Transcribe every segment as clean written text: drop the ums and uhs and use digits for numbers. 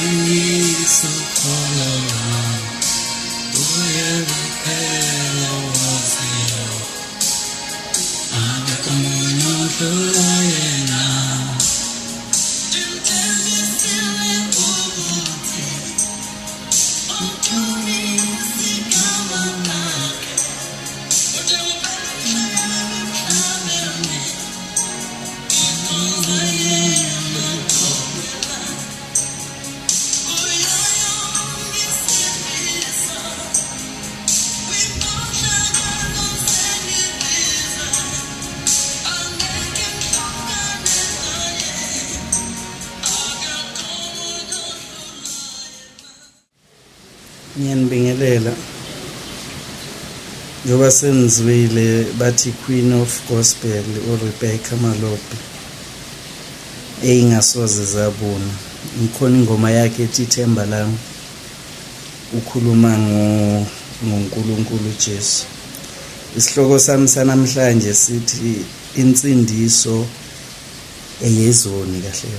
Qinisa ukholo lwami, uye kuphela owaziyo. Akekho omunye odlula yena. Ngithembisile ukuthi uthulise igama lakhe. Uthi emhlabeni, yena. Ngiyanibingelela. Njengoba senizwile bathi Queen of Gospel uRebecca Malope eyingasoze zabuna. Ngikhona ingoma yakhe ethi ithemba lami. Ukhuluma ngoNkulunkulu uJesu. Isihloko sami sanamhlanje sithi insindiso eyezoni kahle kahle.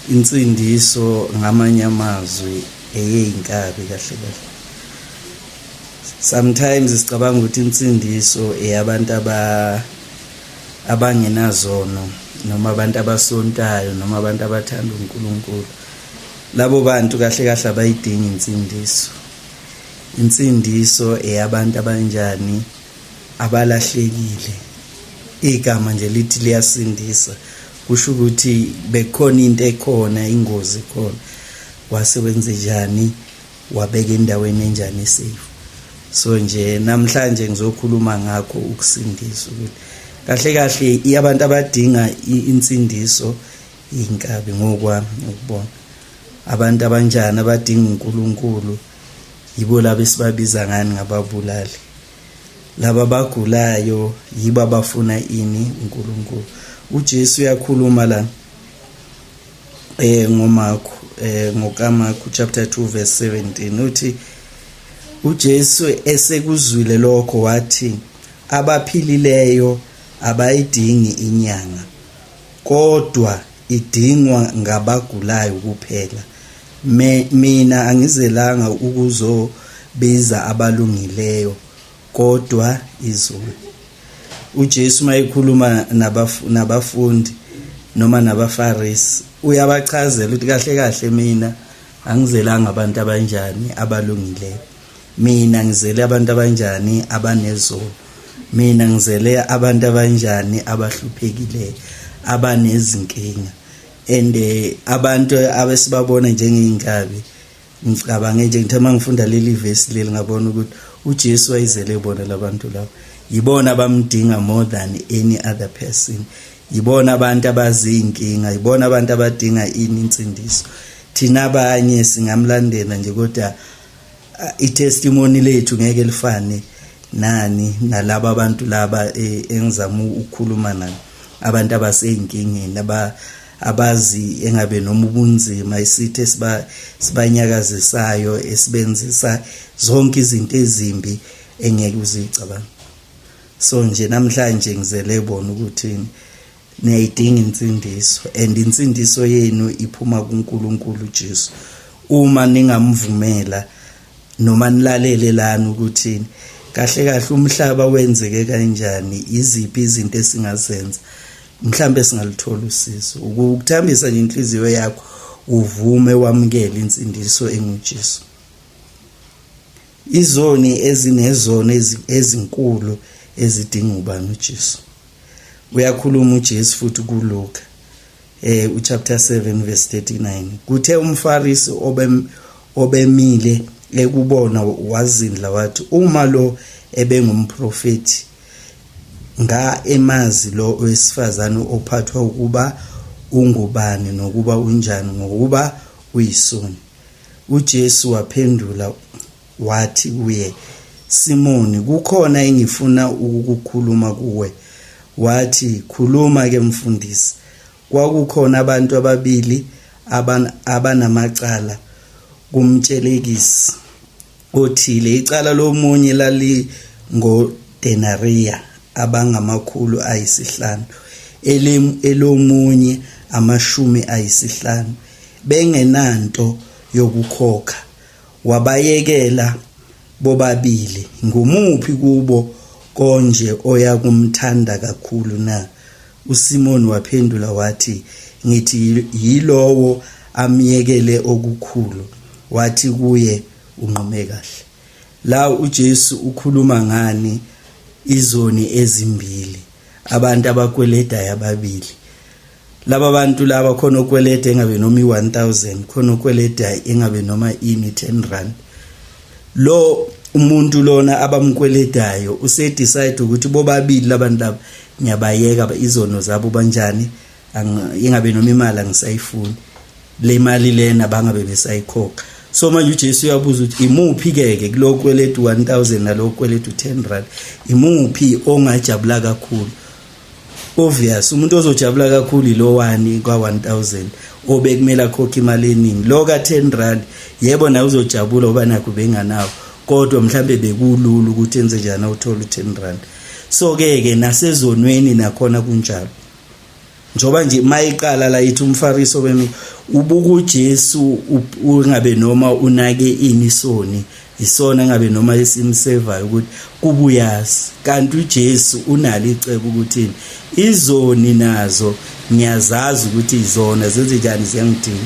Insindiso ngamanye amazwi eyeyinkabi kahle kahle. Sometimes sicabanga ukuthi insindiso eyabantu abangenazono noma abantu abasontayo noma abantu abathanda uNkulunkulu. Labo bantu kahle kahle abayidingi insindiso. Insindiso eyabantu abanjani? Abalahlekile. Igama nje lithi liyasindisa, kusho ukuthi bekukhona into ekhona, ingozi ekhona, wase wenzenjani, wabeka endaweni enjani esafe. So nje namhlanje ngizokhuluma ngakho ukusindiswa, ukuthi kahle kahle abantu abadinga insindiso inkabi ngokwami ukubona. Abantu abanjani abadinga uNkulunkulu yibo laba esibabiza ngani, ngababulali. Laba abagulayo yibo abafuna ini? uNkulunkulu. uJesu uyakhuluma la ngoMarku, ngokaMarku chapter 2 verse 17, uthi uJesu esekuzwile lokho wathi abaphilileyo abayidingi inyanga, kodwa idingwa ngabagulayo kuphela. Mina angizelanga ukuzobiza abalungileyo, kodwa izoni. uJesu mayekhuluma nabafundi noma nabaFarisi uyabachazela ukuthi kahle kahle mina angizelanga abantu abanjani abalungileyo, mina ngizele abantu abanjani abanezono, mina ngizele abantu abanjani abahluphekileyo, abanezinkinga. And abantu abesibabona njengey'nkabi, ngicabange nje ngithe uma ngifunda leli vesi leli ngabona ukuthi uJesu wayezele bona labantu laba, yibona abamdinga more than any other person, yibona abantu abaziyinkinga, yibona abantu abadinga ini? Insindiso. Thina abanye singamlandela nje, kodwa i-testimony lethu ngeke lifane nani nalaba abantu laba engizama ukukhuluma nabo, abantu abaseyinkingeni, abazi engabe noma ubunzima isithe sibanyakazisayo, esibenzisa zonke izinto ezimbi engeke uzicabanga. So nje namhlanje ngizele bona ukuthi niyayidinga insindiso, and insindiso yenu iphuma kuNkulunkulu Jesu. Uma ningamvumela noma nilalele lana ukuthi kahle kahle umhlaba wenzeke kanjani, iziphi izinto esingazenza, mhlambe singalithola usizo. Ukuthambisa nje inhliziyo yakho, uvume wamukele insindiso enguJesu. Izoni ezinezono ezinkulu ezidinga ubani? UJesu. Uyakhuluma uJesu futhi kuLuka uchapter 7 verse 39, kuthe umFarisi obemile ekubona wazindla wathi, uma lo ebengumprofeti nga emazi lo owesifazane ophathwa ukuba ungubani nokuba unjani, ngokuba uyisoni. UJesu waphendula wathi kuye, Simoni, kukhona engifuna ukukukhuluma kuwe. Wathi, khuluma ke mfundisi. Kwakukhona abantu ababili abanamacala kumtshelekisi othile. Icala lomunye lalingodenariya abangama-500, elomunye 50. Bengenanto yokukhokha, wabayekela bobabili. Ngumuphi kubo konje oya kumthanda kakhulu na? USimoni waphendula wathi, ngithi yilowo amyekele okukhulu. Wathi kuye, unqume kahle. La uJesu ukhuluma ngani? Izoni ezimbili, abantu abakweledayo ababili. Laba bantu laba khona okweleda engabe noma i-1000, khona okweleda engabe noma ini 10 rand. Lo umuntu lona abamkweledayo usedecide ukuthi bobabili labantu laba ngiyabayeka izono zabo banjani, ingabe noma imali angisayifuni, le mali lena bangabe besayikhokha. So manje uJesu uyabuza ukuthi imuphi ke ke kulo kweletu 1000 nalo kweletu 10 rand, imuphi ongajabula kakhulu? Obvious, umuntu ozojabula kakhulu ilowani kwa 1000 obekumele akhokhe imali eningi. Lo ka 10 rand yebo naye uzojabula ngoba nakho benganawo, kodwa mhlambe bekulula ukuthi enze njani awuthole u10 rand. So ke ke nasezonweni nakhona kunjalo. Njoba nje mayiqala la ithi umFarisi obemi ubuka uJesu ungabe noma unake ini isoni, isona ngabe noma esimsevayo ukuthi kubuyazi, kanti uJesu unalo icebo ukuthi izoni nazo ngiyazazi ukuthi izona zenze njani, ziyangidinga.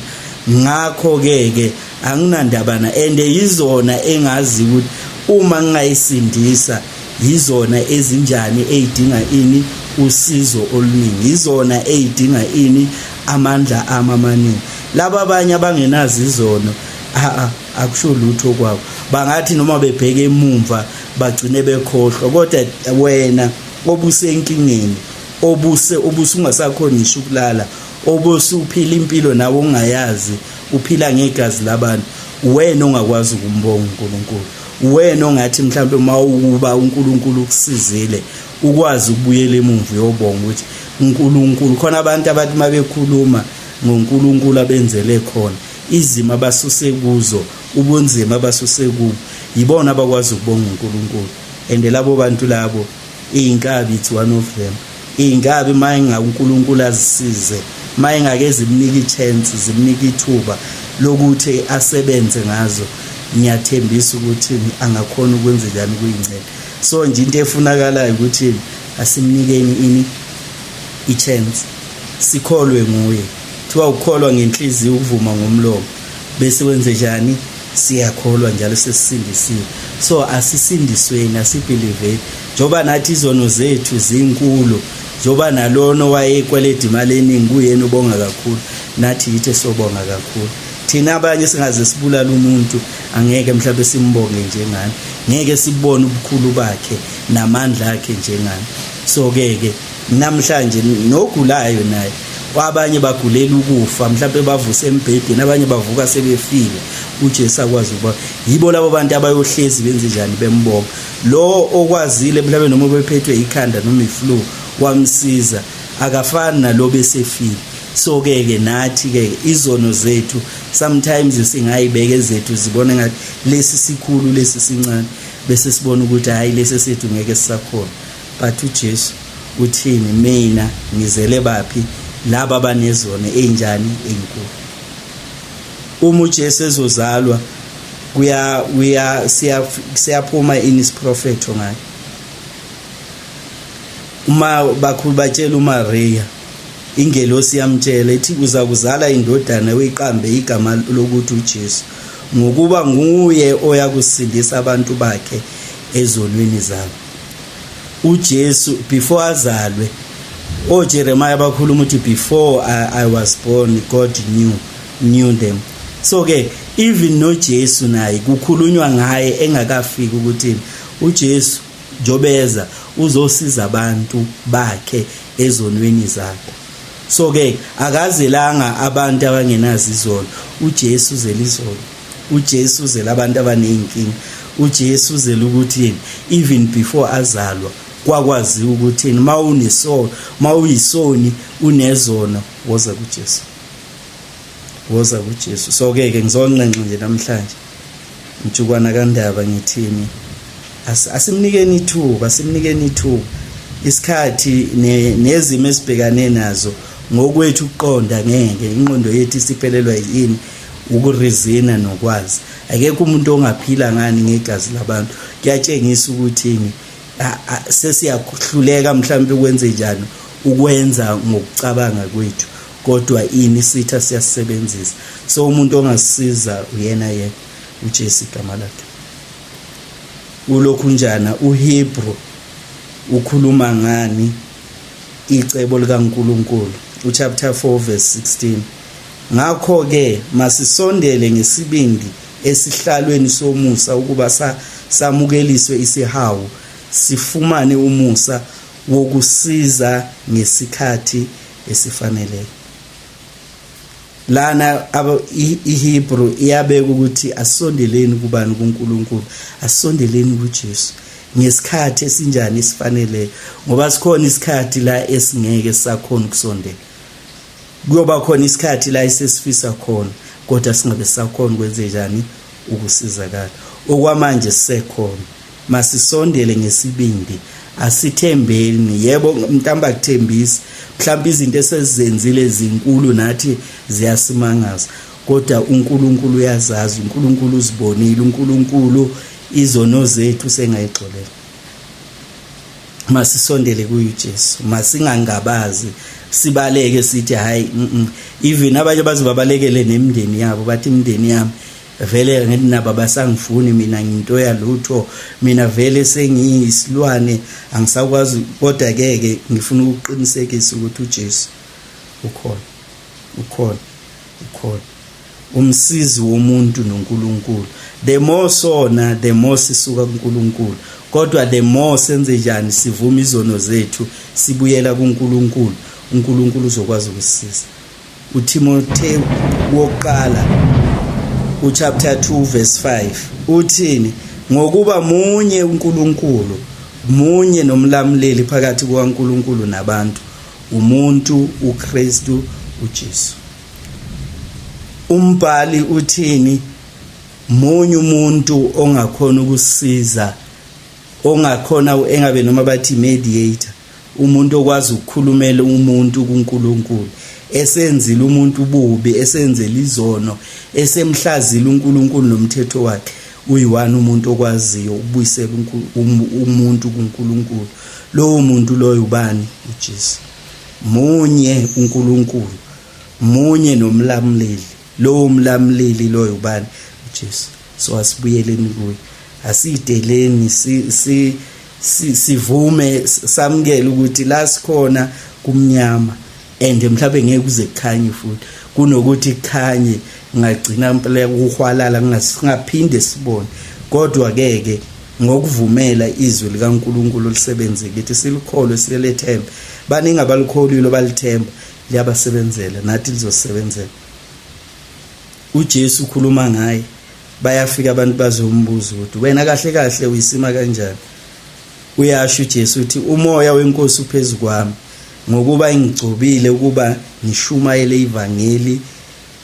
Ngakho ke ke anginandaba na ende yizona engazi ukuthi uma ngingayisindisa yizona ezinjani eyidinga ini usizo oluningi, yizona eyidinga ini amandla ami amaningi. Laba abanye abangenazo izono a akusho lutho kwabo, bangathi noma bebheke emumva bagcine bekhohlwa. Kodwa wena obusenkingeni, obuse obusungasakhona ngisho ukulala, obusuphila impilo nawe ongayazi, uphila ngegazi labantu, wena ongakwazi ukumbonga uNkulunkulu, wena ongathi mhlawumbe uma ukuba uNkulunkulu ukusizile ukwazi ukubuyela emumva uyobonga ukuthi uNkulunkulu. Khona abantu abathi uma bekhuluma ngoNkulunkulu abenzele khona, izimo abasuse kuzo, ubunzima abasuse kubo, yibona abakwazi ukubonga uNkulunkulu. And labo bantu labo, iy'nkabi, it's one of them. Iy'nkabi uma enga uNkulunkulu azisize, uma engake zimnike i-chance, zimnike ithuba lokuthi asebenze ngazo, ngiyathembisa ukuthi angakhona ukwenza njani ukuyinceda. So nje into efunakalayo ukuthi asimnikeni ini i-chance, sikholwe nguye. Kuthiwa ukukholwa ngenhliziyo, ukuvuma ngomlomo, bese wenze njani? Siyakholwa njalo sesisindisiwe. So asisindisweni, asibelieveni, njengoba nathi izono zethu zinkulu, njengoba nalona owayekweleda imali eningi kuyena ubonga kakhulu, nathi yithi esobonga kakhulu. Thina abanye singaze sibulale umuntu, angeke mhlawumbe simbonge njengani, ngeke sibone ubukhulu bakhe namandla akhe njengani. So ke ke namhlanje nogulayo naye, abanye bagulela ukufa, mhlawumbe bavuse embhedeni, abanye bavuka sebefile, uJesu akwazi ukuba yibo labo bantu abayohlezi benze njani, bembonga. Lo okwazile mhlawumbe noma bephethwe ikhanda noma iflu wamsiza, akafani nalo besefile. So ke ke nathi ke izono zethu sometimes singayibeka ezethu, zibone ngathi lesi sikhulu, lesi sincane, bese sibona ukuthi hayi lesi sethu ngeke sisakhona. But uJesu uthini? Mina ngizele baphi? Laba abanezono ey'njani? Ey'nkulu. Uma uJesu ezozalwa kuya kuya siyaphuma ini isiprofetho ngayo. Uma bakhulu batshela uMaria, ingelosi yamtshela ithi uza kuzala indodana uyiqambe igama lokuthi uJesu, ngokuba nguye oyakusindisa abantu bakhe ezonweni zabo. uJesu before azalwe, oJeremiah bakhuluma ukuthi before I was born God knew them. So ke even noJesu naye kukhulunywa ngaye engakafiki ukuthi uJesu njobeza uzosiza abantu bakhe ezonweni zabo. So ke akazelanga abantu abangenazo izono, uJesu uzela izono, uJesu uzela abantu abaneyinkinga, uJesu uzela ukuthi even before azalwa kwakwaziwa ukuthi mawunesono, mawuyisoni unezono, woza kuJesu, woza kuJesu. So ke ke ngizonxenxa nje namhlanje Mjukwana kaNdaba, ngithini? Asimnikeni ithuba, asimnikeni ithuba. Isikhathi nezimo esibhekane nazo Ngokwethu ukuqonda ngeke, ingqondo yethu isiphelelwa yini? Ukurizina nokwazi. Akekho umuntu ongaphila ngani ngegazi labantu. Kuyatshengisa ukuthi sesiyahluleka mhlawumbe ukwenze njani, ukwenza ngokucabanga kwethu, kodwa ini isitha siyasebenzisa. So umuntu ongasisiza uyena yena uJesu igama lakhe. Ulokhu njana uHebrew ukhuluma ngani? Icebo likaNkuluNkulu, uchapter 4 verse 16. Ngakho ke masisondele ngesibindi esihlalweni somusa ukuba samukeliswe isihawu, sifumane umusa wokusiza ngesikhathi esifaneleyo. Lana iHebrew iyabeka ukuthi asondeleni kubani? KuNkulunkulu, asondeleni kuJesu ngesikhathi esinjani? Esifaneleyo, ngoba sikhona isikhathi la esingeke sakhona ukusondela. Kuyoba khona isikhathi la esesifisa khona, kodwa singabe sakhona ukwenze njani? Ukusizakala. Okwamanje sisekhona, masisondele ngesibindi, asithembeni. Yebo, mhlawumbe akuthembisi, mhlawumbe izinto esezenzile zinkulu nathi ziyasimangaza, kodwa uNkulunkulu uyazazi, uNkulunkulu uzibonile, uNkulunkulu izono zethu sengayixolela. Masisondele kuye uJesu, masingangabazi, sibaleke sithi hayi. Even abanye baze babalekele nemindeni yabo, bathi imindeni yami vele ngithi nabo abasangifuni mina, nginto yalutho mina, vele sengiyisilwane, angisakwazi. Kodwa ke ke ngifuna ukuqinisekisa ukuthi uJesu ukhona, ukhona, ukhona, umsizi womuntu noNkulunkulu. The more sona, the more sisuka kuNkulunkulu, kodwa the more senze njani? Sivuma izono zethu, sibuyela kuNkulunkulu, uNkulunkulu uzokwazi ukusisiza. uTimotheo wokuqala uchapter 2 verse 5 uthini? Ngokuba munye uNkulunkulu, munye nomlamuleli phakathi kukaNkulunkulu nabantu, umuntu uKristu uJesu. Umbhali uthini? Munye umuntu ongakhona ukusiza, ongakhona engabe noma bathi mediator, umuntu okwazi ukukhulumela umuntu kuNkulunkulu esenzile umuntu ububi, esenzele izono, esemhlazile uNkulunkulu nomthetho wakhe. Uyi-one umuntu okwaziyo ukubuyisela umuntu kuNkulunkulu. Lowo muntu loyo ubani? UJesu. Munye uNkulunkulu, munye nomlamuleli. Lowo mlamuleli loyo ubani? UJesu. So asibuyeleni kuye, asideleni, si si sivume, samukele ukuthi la sikhona kumnyama and mhlawumbe ngeke kuze kukhanye futhi. Kunokuthi kukhanye ngagcina impela kuhwalala, singaphinde sibone. Kodwa ke ke ngokuvumela izwi likaNkuluNkulu lisebenze kithi, silikholwe, silethembe. Baningi abalikholile, balithemba, liyabasebenzela, nathi lizosebenzela. UJesu ukhuluma ngaye, bayafika abantu bazombuza ukuthi wena kahle kahle uyisima kanjani. Uyasho uJesu uthi, "Umoya wenkosi uphezu kwami, ngokuba ingigcobile ukuba ngishumayele ivangeli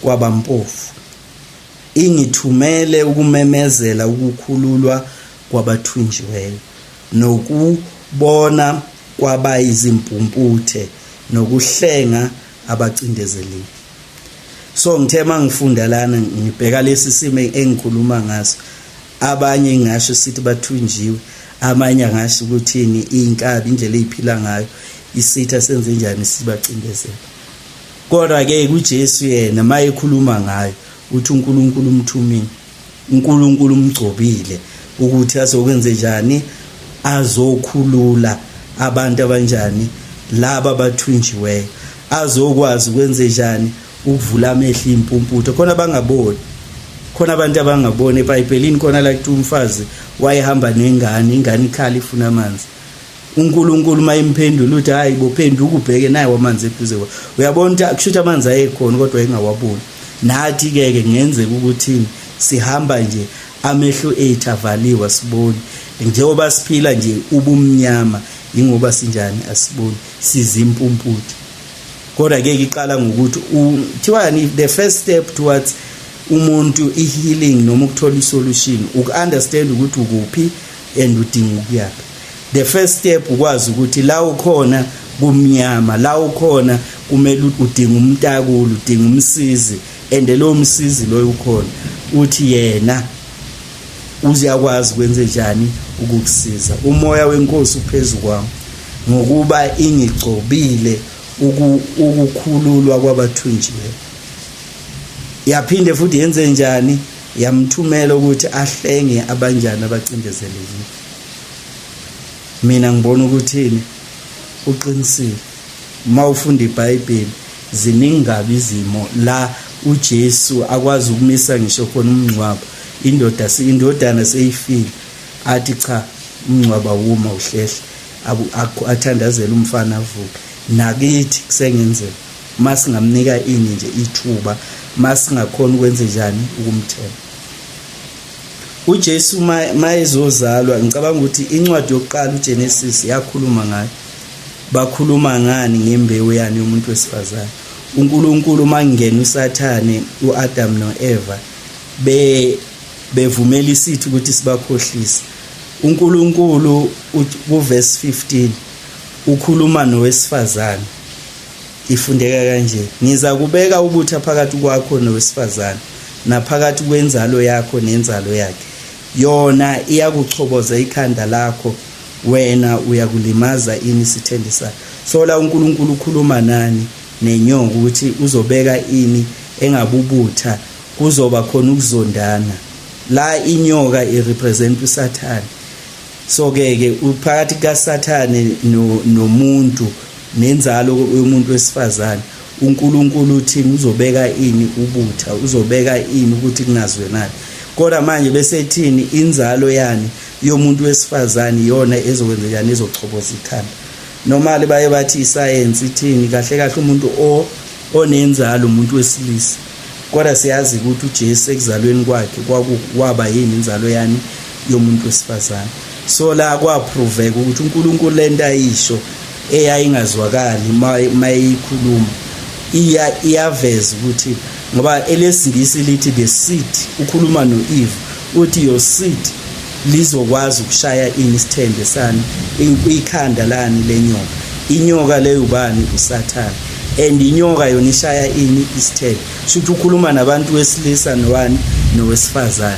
kwabampofu, ingithumele ukumemezela ukukhululwa kwabathunjiweyo nokubona kwabayizimpumputhe nokuhlenga abacindezeliwe." So ngithe mangifunda lana, ngibheka lesi simo engikhuluma ngaso, abanye ngisho sithi bathunjiwe, abanye angasho ukuthini, inkabi indlela eyiphila ngayo, isitha senze njani? Sibacindezela. Kodwa ke kuJesu yena mayekhuluma ngayo uthi uNkulunkulu umthumile, uNkulunkulu umgcobile ukuthi azokwenze njani? Azokhulula abantu abanjani? Laba abathunjiweyo. Azokwazi ukwenze njani? Ukuvula amehlo impumputhe, khona bangaboni, khona abantu abangaboni. EBhayibhelini khona la kuthi umfazi wayehamba nengane, ingane ikhala ifuna amanzi. UNkulunkulu mayimphendula uthi, "Hayi bophenduka ubheke naye amanzi eduze kwa." Uyabona ukuthi kusho ukuthi amanzi ayekhona kodwa engawaboni. Nathi ke ke kungenzeka ukuthi sihamba nje amehlo ethu avaliwe, siboni njengoba siphila nje ubumnyama, ingoba sinjani? Asiboni, sizimpumputhe. Kodwa ke iqala ngokuthi kuthiwani, the first step towards umuntu i-healing noma ukuthola i-solution, uku-understand ukuthi ukuphi and udinga ukuyaphi. The first step ukwazi ukuthi la ukhona kumnyama, la ukhona. Kumele udinga umtakulu, udinga umsizi, and lo msizi loyo ukhona, uthi yena uziyakwazi kwenze njani ukukusiza. Umoya wenkosi uphezu kwami ngokuba ingigcobile ukukhululwa kwabathunjiwe. Yaphinde futhi yenze njani? Yamthumela ukuthi ahlenge abanjani? Abacindezelekile. Mina ngibona ukuthini, uqinisile. Uma ufunda iBhayibheli, ziningi kabi izimo la uJesu akwazi ukumisa ngisho khona umngcwabo, indoda, indodana seyifile, athi cha, umngcwabo awuma, uhlehle, athandazele umfana avuke. Nakithi kusengenzeka masingamnika ini nje ithuba, masingakhona ukwenze njani ukumthemba uJesu mayezozalwa. Ngicabanga ukuthi incwadi yokuqala uGenesis yakhuluma ngayo. Bakhuluma ngani? Ngembewu yani? Yomuntu wesifazane. uNkulunkulu mangena uSathane, uAdam noEva bevumela isitha ukuthi sibakhohlise, uNkulunkulu kuverse 15 ukhuluma nowesifazane. Ifundeka kanje: "Ngiza kubeka ubutha phakathi kwakho nowesifazane, naphakathi kwenzalo yakho nenzalo yakhe. Yona iyakuchoboza ikhanda lakho, wena uyakulimaza ini? Isithende sakho." So la uNkulunkulu ukhuluma nani? Nenyoka, ukuthi uzobeka ini engabubutha, kuzoba khona ukuzondana. La inyoka irepresent uSathane. So ke ke uphakathi kaSathane nomuntu nenzalo yomuntu wesifazane, uNkulunkulu uthini? Uzobeka ini? Ubutha. Uzobeka ini? Ukuthi kungazwenani. Kodwa manje bese ethini? Inzalo yani? Yomuntu wesifazane, iyona ezokwenza njani? Ezochoboza ikhanda. Normally baye bathi isayensi ithini? Kahle kahle umuntu o onenzalo umuntu wesilisa, kodwa siyazi ukuthi uJesu ekuzalweni kwakhe kwakuwaba yini? Inzalo yani? Yomuntu wesifazane. So la kwaproveka ukuthi uNkulunkulu lento ayisho eyayingazwakali mayikhuluma iya iyaveza ukuthi, ngoba elesingisi lithi the seed, ukhuluma noEve uthi your seed lizokwazi ukushaya ini? Isithende sani? Ikhanda lani? Lenyoka. Inyoka leyo ubani? USathane. And inyoka yona ishaya ini? Isithende. Shuthi ukhuluma nabantu wesilisa nowani? Nowesifazane.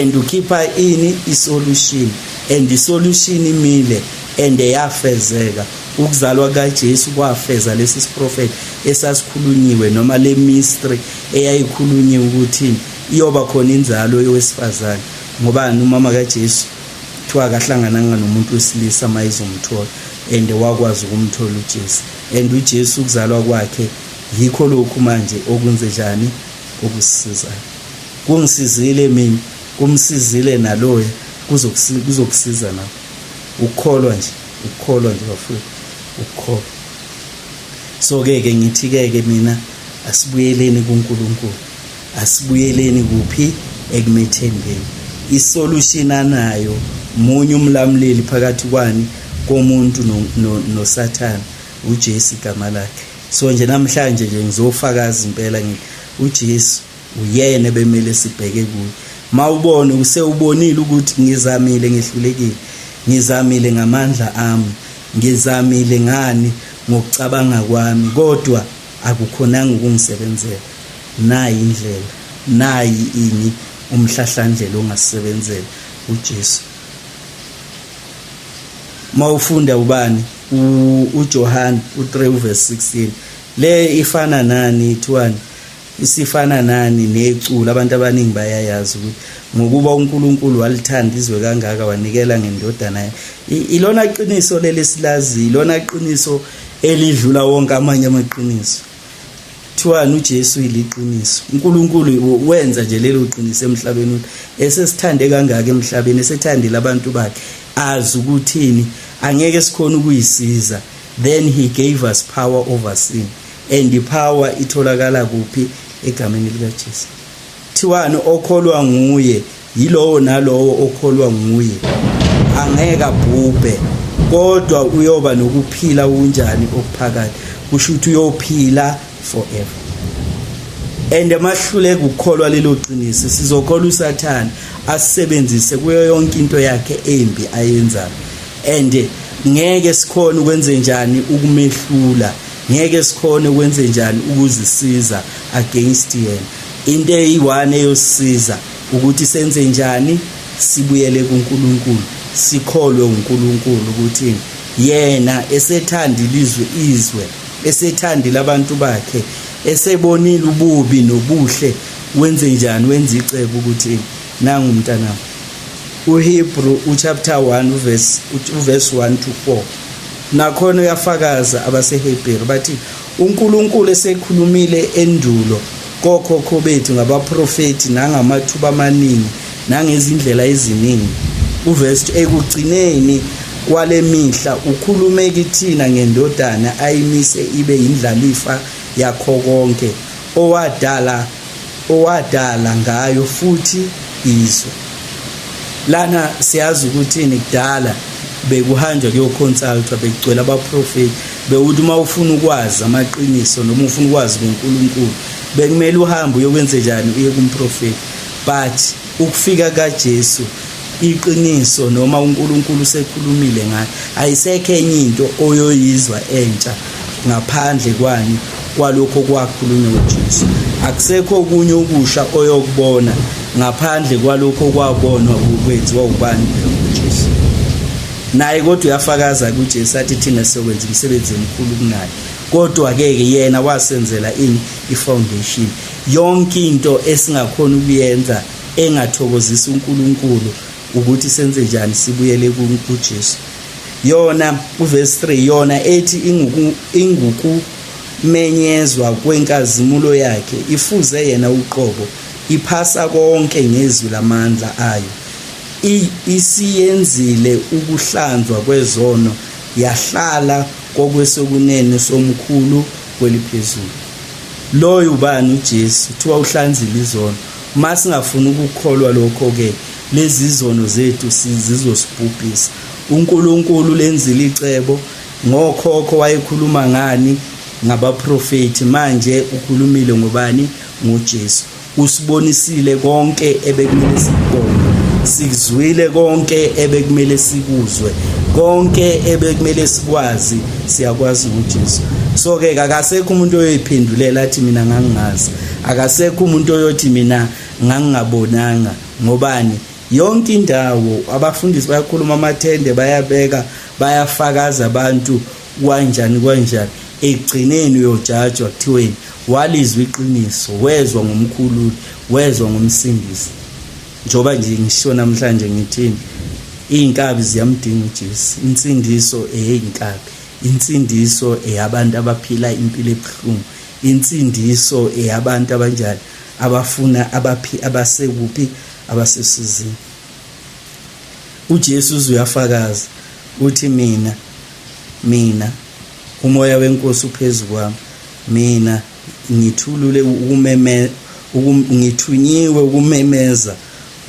And ukhipha ini? Isolution. And isolution imile and yafezeka. Ukuzalwa kaJesu kwafeza lesi siprofeti esasikhulunyiwe, noma le mystery eyayikhulunyiwe ukuthi iyoba khona inzalo yowesifazane. Ngobani? Umama kaJesu kuthiwa akahlangananga nomuntu wesilisa mayizomthola, and wakwazi ukumthola uJesu. And uJesu ukuzalwa kwakhe yikho lokhu manje okwenze njani? Okusisizayo. Kungisizile mina, kumsizile naloya, kuzokusiza nawe. Ukukholwa nje, ukukholwa nje bafowethu, ukukholwa. So ke ke ngithi ke ke mina, asibuyeleni kuNkulunkulu, asibuyeleni kuphi? Ekumethembeni. Isolution anayo munye, umlamuleli phakathi kwani? Komuntu noSathane, uJesu igama lakhe. So nje namhlanje nje ngizofakaza impela, ngithi uJesu uyena bemele sibheke kuye. Mawubone usewubonile ukuthi ngizamile, ngehlulekile, ngizamile ngamandla ami, ngizamile ngani, ngokucabanga kwami, kodwa akukhonanga ukungisebenzela, nayi indlela, nayi ini, umhlahlandlela ongasebenzela, uJesu. Mawufunda ubani, uJohn u3 verse 16, le ifana nani? Ithiwani? Isifana nani? Neculo abantu abaningi bayayazi ukuthi ngokuba uNkulunkulu walithanda izwe kangaka, wanikela ngendodana yakhe. Ilona qiniso leli silazi, ilona qiniso elidlula wonke amanye amaqiniso. Kuthiwani? UJesu iliqiniso. uNkulunkulu wenza nje lelo qiniso emhlabeni ukuthi esesithande kangaka emhlabeni, esethandile abantu bakhe, azi ukuthini, angeke sikhona ukuyisiza. Then he gave us power over sin, and ipower itholakala kuphi? Egameni likaJesu. Thiwani? Okholwa nguye, yilowo nalowo okholwa nguye angeke abhubhe, kodwa uyoba nokuphila okunjani? Okuphakade. Kusho ukuthi uyophila forever. And amahluleka ukukholwa lelo qiniso, sizokholwa uSathane asebenzise kuyo yonke into yakhe embi ayenzayo, and ngeke sikhona ukwenze njani? Ukumehlula. Ngeke sikhone ukwenze njani ukuzisiza against yena. Into eyi-one eyosisiza ukuthi senze njani, sibuyele kuNkulunkulu, sikholwe uNkulunkulu ukuthi yena esethandile izwe, izwe esethandile abantu bakhe, esebonile ububi nobuhle, wenze njani? Wenza icebo ukuthi nangu umntanami. UHebrew uchapter 1 uverse 1 to 4 nakhona uyafakaza abaseHebheru bathi uNkulunkulu esekhulumile endulo kokhokho bethu ngabaprofethi nangamathuba amaningi nangezindlela eziningi. Uverse ekugcineni kwale mihla ukhulume kithina ngendodana ayimise ibe yindlalifa yakho konke, owadala ngayo futhi izwe. Lana siyazi ukuthi kudala bekuhanjwa kuyoconsultwa, bekugcwele abaprofeti. Bewuthi uma ufuna ukwazi amaqiniso noma ufuna ukwazi ngoNkulunkulu, bekumele uhambe uyokwenze njani, uye kumprofeti. But ukufika kaJesu, iqiniso noma uNkulunkulu usekhulumile ngayo, ayisekho enye into oyoyizwa entsha ngaphandle kwani kwalokho kwakhulunywa uJesu. Akusekho okunye okusha oyokubona ngaphandle kwalokho kwabonwa kwenziwa ubani? UJesu. Naye kodwa uyafakaza kuJesu, athi thina siyokwenza imisebenzi emikhulu kunaye. Kodwa ke ke yena wasenzela ini? I-foundation. Yonke into esingakhona ukuyenza engathokozisa uNkulunkulu ukuthi senze njani? Sibuyele kuJesu. Yona uverse 3 yona ethi ingukumenyezwa kwenkazimulo yakhe, ifuze yena uqobo, iphasa konke ngezwi lamandla ayo, isiyenzile ukuhlanzwa kwezono, yahlala kokwesokunene somkhulu kweliphezulu. Loyo ubani? UJesu. Kuthiwa uhlanzile izono. Uma singafuni ukukholwa lokho ke, lezi zono zethu zizosibhubhisa. uNkulunkulu lenzile icebo ngokhokho, wayekhuluma ngani? Ngabaprofeti. Manje ukhulumile ngobani? NgoJesu. Usibonisile konke ebekumele sikubone, sikuzwile konke ebekumele sikuzwe, konke ebekumele sikwazi siyakwazi ngoJesu. So ke akasekho umuntu oyoyiphendulela athi mina ngangingazi, akasekho umuntu oyothi mina ngangingabonanga. Ngobani? Yonke indawo abafundisi bayakhuluma, amathende bayabeka, bayafakaza abantu, kanjani kanjani. Ekugcineni uyojajwa, kuthiweni walizwa iqiniso, wezwa ngomkhululi, wezwa ngomsindisi. Njengoba nje ngisho namhlanje ngithini, iy'nkabi ziyamdinga uJesu. Insindiso eyey'nkabi, insindiso eyabantu abaphila impilo ebuhlungu, insindiso eyabantu abanjani, abafuna abaphi, abasekuphi, abasesizini. uJesu uzuyafakaza uthi mina umoya wenkosi uphezu kwami, mina ngithulule ukumeme, ngithunyiwe ukumemeza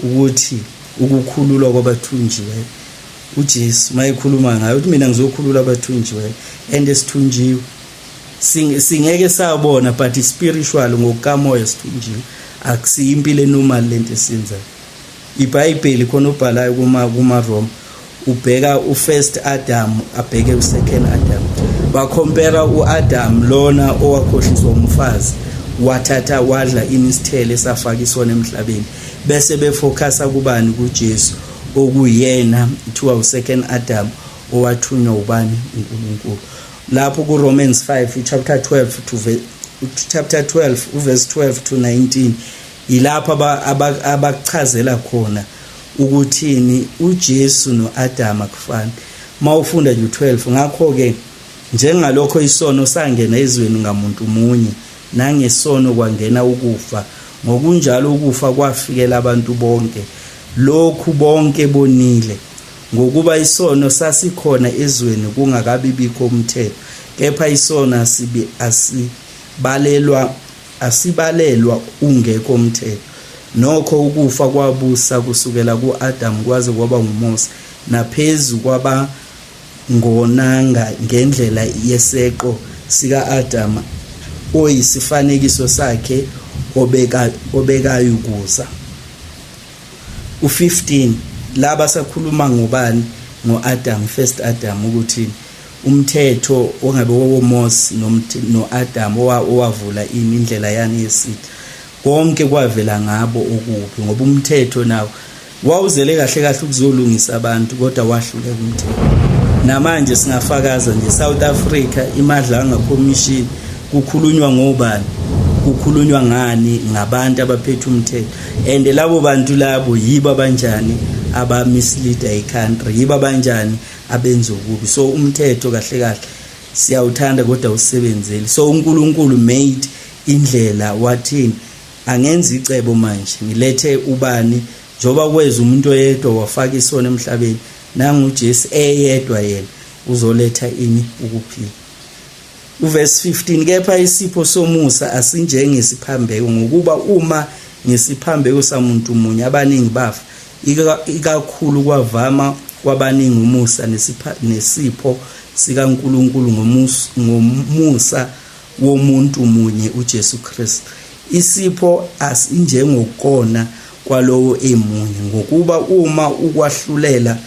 ukuthi ukukhululwa kwabathunjiweyo. uJesu mayekhuluma ngayo uthi mina ngizokhulula abathunjiweyo, and esithunjiwe singeke sabona, but spiritual, ngokukamoya sithunjiwe. Akusiyo impilo enormal lento esiyenzayo. IBhayibheli khona ubhalayo kuma Roma, ubheka ufirst Adam, abheke usecond Adam, bacompare uAdam lona owakhohliswa umfazi, wathatha wadla inisithelo esafaka isona emhlabeni, bese befocusa kubani? KuJesu, okuyena kuthiwa usecond Adam owathunywa ubani? UNkulunkulu. Lapho ku Romans 5 chapter 12 to chapter 12 uverse 12 to 19, yilapho abakuchazela khona ukuthini uJesu noAdam akufani. Mawufunda nje u12, ngakho ke njengalokho isono sangena ezweni ngamuntu munye, nangesono kwangena ukufa, ngokunjalo ukufa kwafikela abantu bonke lokhu bonke bonile. Ngokuba isono sasikhona ezweni kungakabi bikho umthetho, kepha isono asibalelwa ungekho umthetho. Nokho ukufa kwabusa kusukela ku-Adamu kwaze kwaba nguMose, naphezu kwabangonanga ngendlela yeseqo sika-Adamu, oyisifanekiso sakhe obekayukuza. U15 laba sakhuluma ngobani? Ngo-Adam, first Adam, ukuthi Umthetho ongabe woMose noAdam owavula ini indlela yani yesitha, konke kwavela ngabo okubi, ngoba umthetho nawo wawuzele kahle kahle ukuzolungisa abantu, kodwa wahluleka umthetho. Namanje singafakaza nje, South Africa, iMadlanga Commission, kukhulunywa ngobani? Kukhulunywa ngani? Ngabantu abaphethe umthetho. And labo bantu labo yibo abanjani aba-mislead-a i-country, yibo abanjani abenza okubi. So umthetho kahle kahle siyawuthanda, kodwa usebenzeli. So uNkulunkulu made indlela, wathini? Angenza icebo manje, ngilethe ubani? Njoba kweza umuntu oyedwa wafaka isono emhlabeni, nangu uJesu eyedwa, yena uzoletha ini? Ukuphila. Uverse 15: Kepha isipho somusa asinjengesiphambeko, ngokuba uma ngesiphambeko samuntu munye abaningi bafa, ikakhulu kwavama kwabaningi umusa nesipho sikaNkulunkulu ngomusa womuntu munye uJesu Kristu. Isipho asinjengokona kwalowo emunye, ngokuba uma ukwahlulela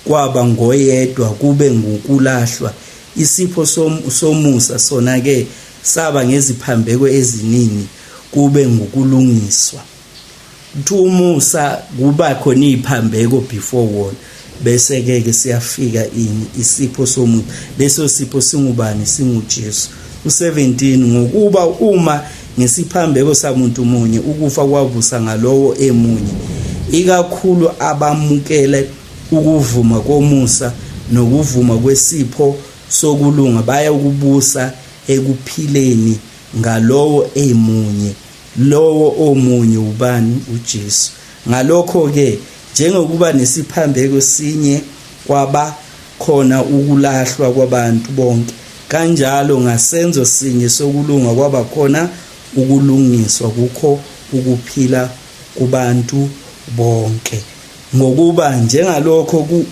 kwaba ngoyedwa kube ngukulahlwa, isipho somusa sona ke saba ngeziphambeko eziningi kube ngukulungiswa. Kuthiwa umusa kuba khona iziphambeko before wona, bese ke ke siyafika ini? Isipho somuntu. Leso sipho singubani? SinguJesu. U17: Ngokuba uma ngesiphambeko samuntu munye ukufa kwavusa ngalowo emunye, ikakhulu abamukele ukuvuma komusa nokuvuma kwesipho sokulunga baya ukubusa ekuphileni ngalowo emunye. Lowo omunye ubani? UJesu. Ngalokho ke, njengokuba nesiphambeko sinye kwaba khona ukulahlwa kwabantu bonke, kanjalo ngasenzo sinye sokulunga kwaba khona ukulungiswa kukho ukuphila kubantu bonke. Ngokuba njengalokho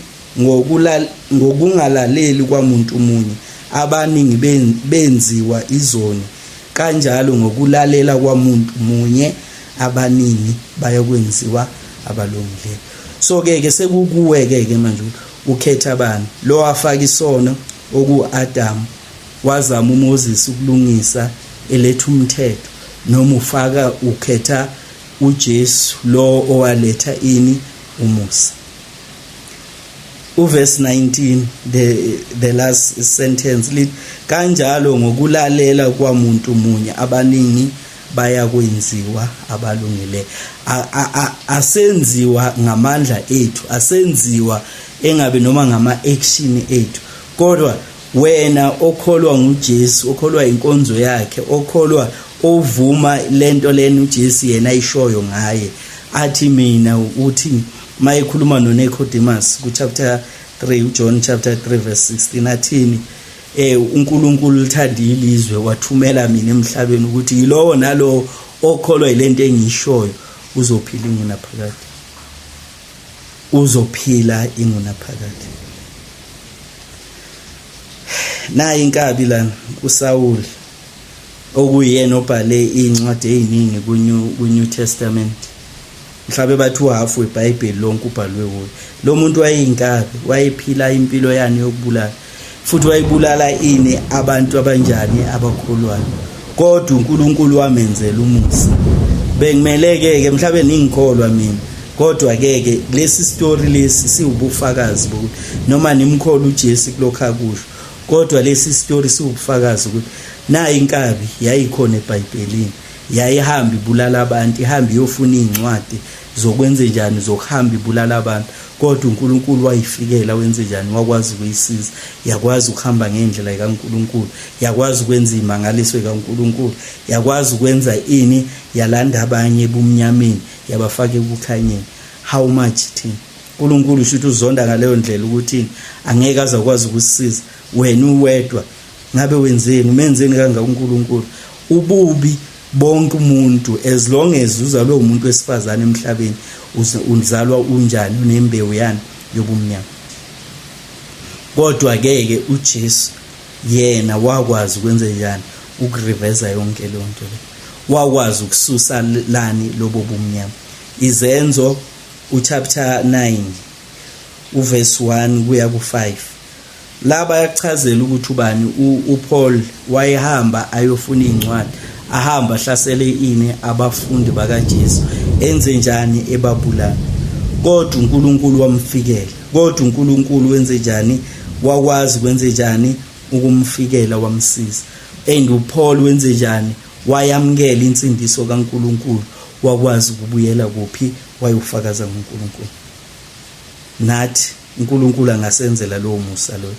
ngokungalaleli kwamuntu munye abaningi benziwa izoni, kanjalo ngokulalela kwamuntu munye abaningi bayokwenziwa abalungileyo. So ke ke sekukuwe ke ke manje, ukhetha abani? Lo afaka isono oku-Adam, wazama uMoses ukulungisa eletha umthetho, noma ufaka ukhetha uJesu lo owaletha ini? Umusa. Uverse 19, the last sentence lithi, kanjalo ngokulalela kwamuntu munye abaningi bayakwenziwa abalungile. Asenziwa ngamandla ethu, asenziwa engabe noma ngama action ethu, kodwa wena okholwa nguJesu, okholwa inkonzo yakhe, okholwa, ovuma lento lena uJesu yena ayishoyo ngaye, athi mina uthi mayekhuluma noNicodemus ku chapter 3, uJohn chapter 3 verse 16, athini? UNkulunkulu lithandile izwe, wathumela mina emhlabeni ukuthi yilowo nalowo okholwa yilento engiyishoyo uzophila ingunaphakade, uzophila ingunaphakade. Nayi inkabi lana, uSawuli, okuyena obhale incwadi eziningi ku-New Testament. Mhlawumbe bathi uhafu weBhayibheli lonke ubhalwe kuye. Lo muntu wayeyinkabi, wayephila impilo yani yokubulala, futhi wayebulala ini? Abantu abanjani? Abakholwayo. Kodwa uNkulunkulu wamenzela umusa. Bekumele ke ke mhlawumbe ningikholwa mina, kodwa ke ke lesi story lesi siwubufakazi bokuthi noma nimkholwa uJesu kulokho akusho, kodwa lesi story siwubufakazi ukuthi nayi inkabi yayikhona eBhayibhelini, yayihamba ibulala abantu, ihamba iyofuna iy'ncwadi zokwenze njani, zokuhamba ibulala abantu, kodwa uNkulunkulu wayifikela, wenze njani? Wakwazi ukuyisiza, yakwazi ukuhamba ngendlela kaNkulunkulu, yakwazi ukwenza imangaliso kaNkulunkulu, yakwazi ukwenza ini? Yalanda abanye ebumnyameni, yabafaka ekukhanyeni. How much thina? uNkulunkulu usho ukuthi uzonda ngaleyo ndlela ukuthi angeke azakwazi ukusisiza. Wena uwedwa ngabe wenzeni? Umenzeni kangaka uNkulunkulu? Ububi bonke umuntu, as long as uzalwe umuntu wesifazane emhlabeni, uzalwa unjani? Unembewu yani? Yobumnyama. Kodwa ke ke uJesu yena wakwazi ukwenza njani? Ukuriveza yonke leyo nto le, wakwazi ukususa lani lobo bumnyama. Izenzo uchapter 9 uverse 1 kuya ku5. La bayakuchazela ukuthi ubani uPaul wayehamba ayofuna iy'ncwadi, ahamba ahlasele ini abafundi bakaJesu, enze njani ebabulala. Kodwa uNkulunkulu wamfikela. Kodwa uNkulunkulu wenze njani? Wakwazi kwenze njani ukumfikela wamsiza. And uPaul wenze njani? Wayamukela insindiso kaNkulunkulu, wakwazi ukubuyela kuphi wayofakaza ngoNkulunkulu. Nathi uNkulunkulu angasenzela lowo musa loyo.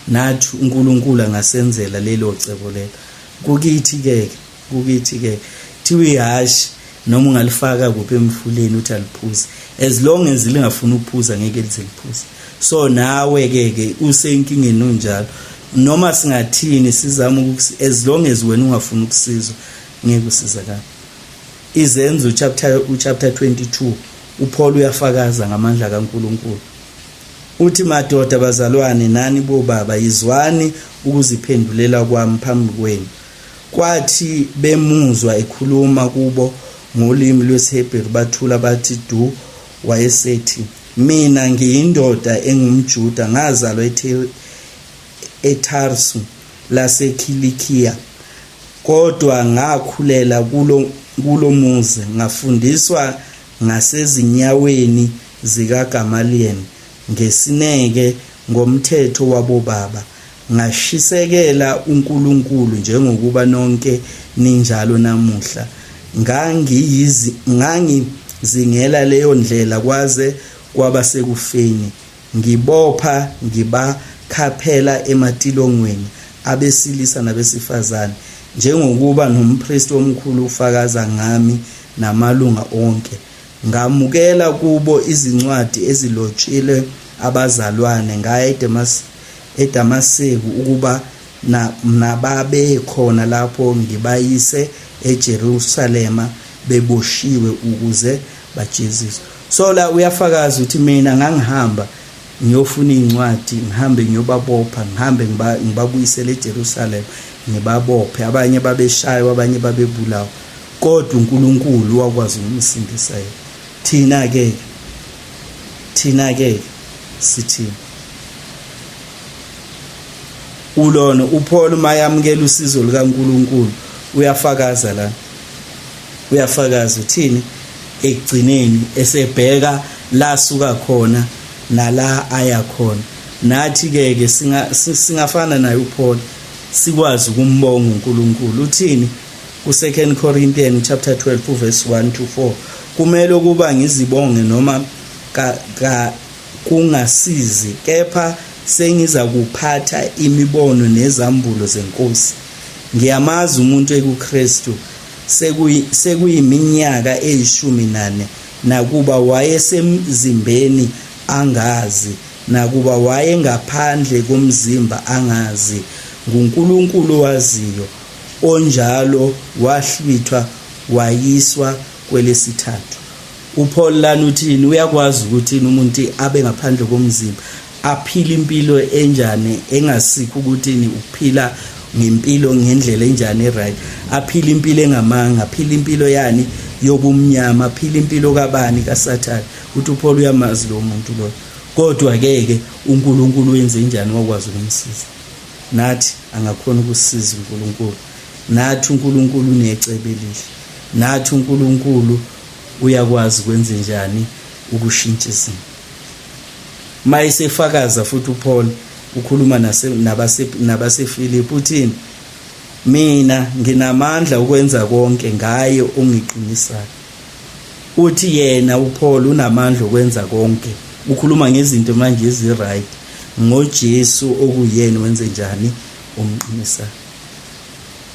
Nathi uNkulunkulu angasenzela lelo cebo lelo. Kukithi ke, kukithi ke thiwa ihashi noma ungalifaka kuphi emfuleni uthi aliphuze, as long as lingafuni ukuphuza ngeke lize liphuze. So nawe ke ke usenkingeni unjalo, noma singathini sizama, as long as wena ungafuni ukusizwa ngeke usizakale. Izenzo chapter 22, uPaul uyafakaza ngamandla kaNkulunkulu. Uthi, madoda bazalwane nani bobaba, yizwani ukuziphendulela kwami phambi kwenu. Kwathi bemuzwa ekhuluma kubo ngolimi lwesiHebheru bathula bathi du. Wayesethi, mina ngiyindoda engumJuda, ngazalwa eTarsu laseKilikiya, kodwa ngakhulela kulo muzi, ngafundiswa ngasezinyaweni zikaGamaliyeli ngesineke ngomthetho wabobaba, ngashisekela uNkulunkulu njengokuba nonke ninjalo namuhla. Ngangizingela leyo ndlela kwaze kwaba sekufeni, ngibopha ngibakhaphela ematilongweni abesilisa nabesifazane, njengokuba nompristi omkhulu ufakaza ngami namalunga onke. Ngamukela kubo izincwadi ezilotshile abazalwane, ngaya eDamaseku ukuba nababe khona lapho ngibayise eJerusalema beboshiwe ukuze bajeziswe. So la uyafakaza ukuthi mina ngangihamba ngiyofuna iy'ncwadi, ngihambe ngiyobabopha, ngihambe ngibabuyisele eJerusalema, ngibabophe. Abanye babeshaywa, abanye babebulawa, kodwa uNkulunkulu wakwazi ukumsindisa yena. Thina-ke sithini? Ulona uPaul mayamukela usizo likaNkulunkulu uyafakaza la, uyafakaza uthini ekugcineni esebheka la suka khona nala aya khona. Nathi ke ke singafana naye uPaul, sikwazi ukumbonga uNkulunkulu. Uthini ku-2 Corinthians chapter 12 verse 1 to 4? Kumele ukuba ngizibonge noma ka kungasizi, kepha sengiza kuphatha imibono nezambulo zeNkosi. Ngiyamazi umuntu ekuKristu sekuyiminyaka eyishumi nane, nakuba wayesemzimbeni angazi, nakuba wayengaphandle komzimba angazi, nguNkulunkulu owaziyo. Onjalo wahlwithwa wayiswa kwelesithathu. UPaul lana uthini? Uyakwazi ukuthi umuntu abe ngaphandle komzimba aphile impilo enjani engasikho ukuthi uphila ngempilo ngendlela enjani e-right, aphile impilo engamanga, aphile impilo yani yobumnyama, aphile impilo kabani, kaSathane. Uthi uPaul uyamazi lo muntu lo, kodwa ke ke uNkulunkulu wenze njani? Wakwazi ukumsiza. Nathi angakhona ukusiza uNkulunkulu. Nathi uNkulunkulu unecebo elihle. Nathi uNkulunkulu uyakwazi kwenze njani ukushintsha izimo. Mayesefakaza futhi uPaul ukhuluma nabaseFilipi, uthini? Mina nginamandla ukwenza konke ngaye ongiqinisayo. Uthi yena uPaul unamandla okwenza konke, ukhuluma ngezinto manje ezi-right ngoJesu okuyena wenze njani omqinisayo.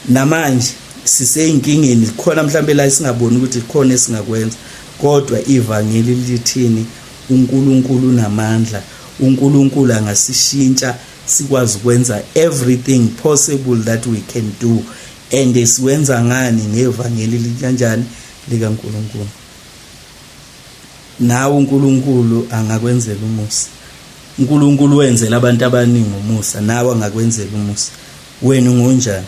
Namanje siseyinkingeni khona mhlambe la singaboni ukuthi khona esingakwenza, kodwa ivangeli lithini? uNkulunkulu unamandla. uNkulunkulu angasishintsha sikwazi ukwenza everything possible that we can do. And siwenza ngani? Ngevangeli likanjani? LikaNkulunkulu. Nawe uNkulunkulu angakwenzela umusa. uNkulunkulu wenzela abantu abaningi umusa, nawe angakwenzela umusa. Wena ungonjani?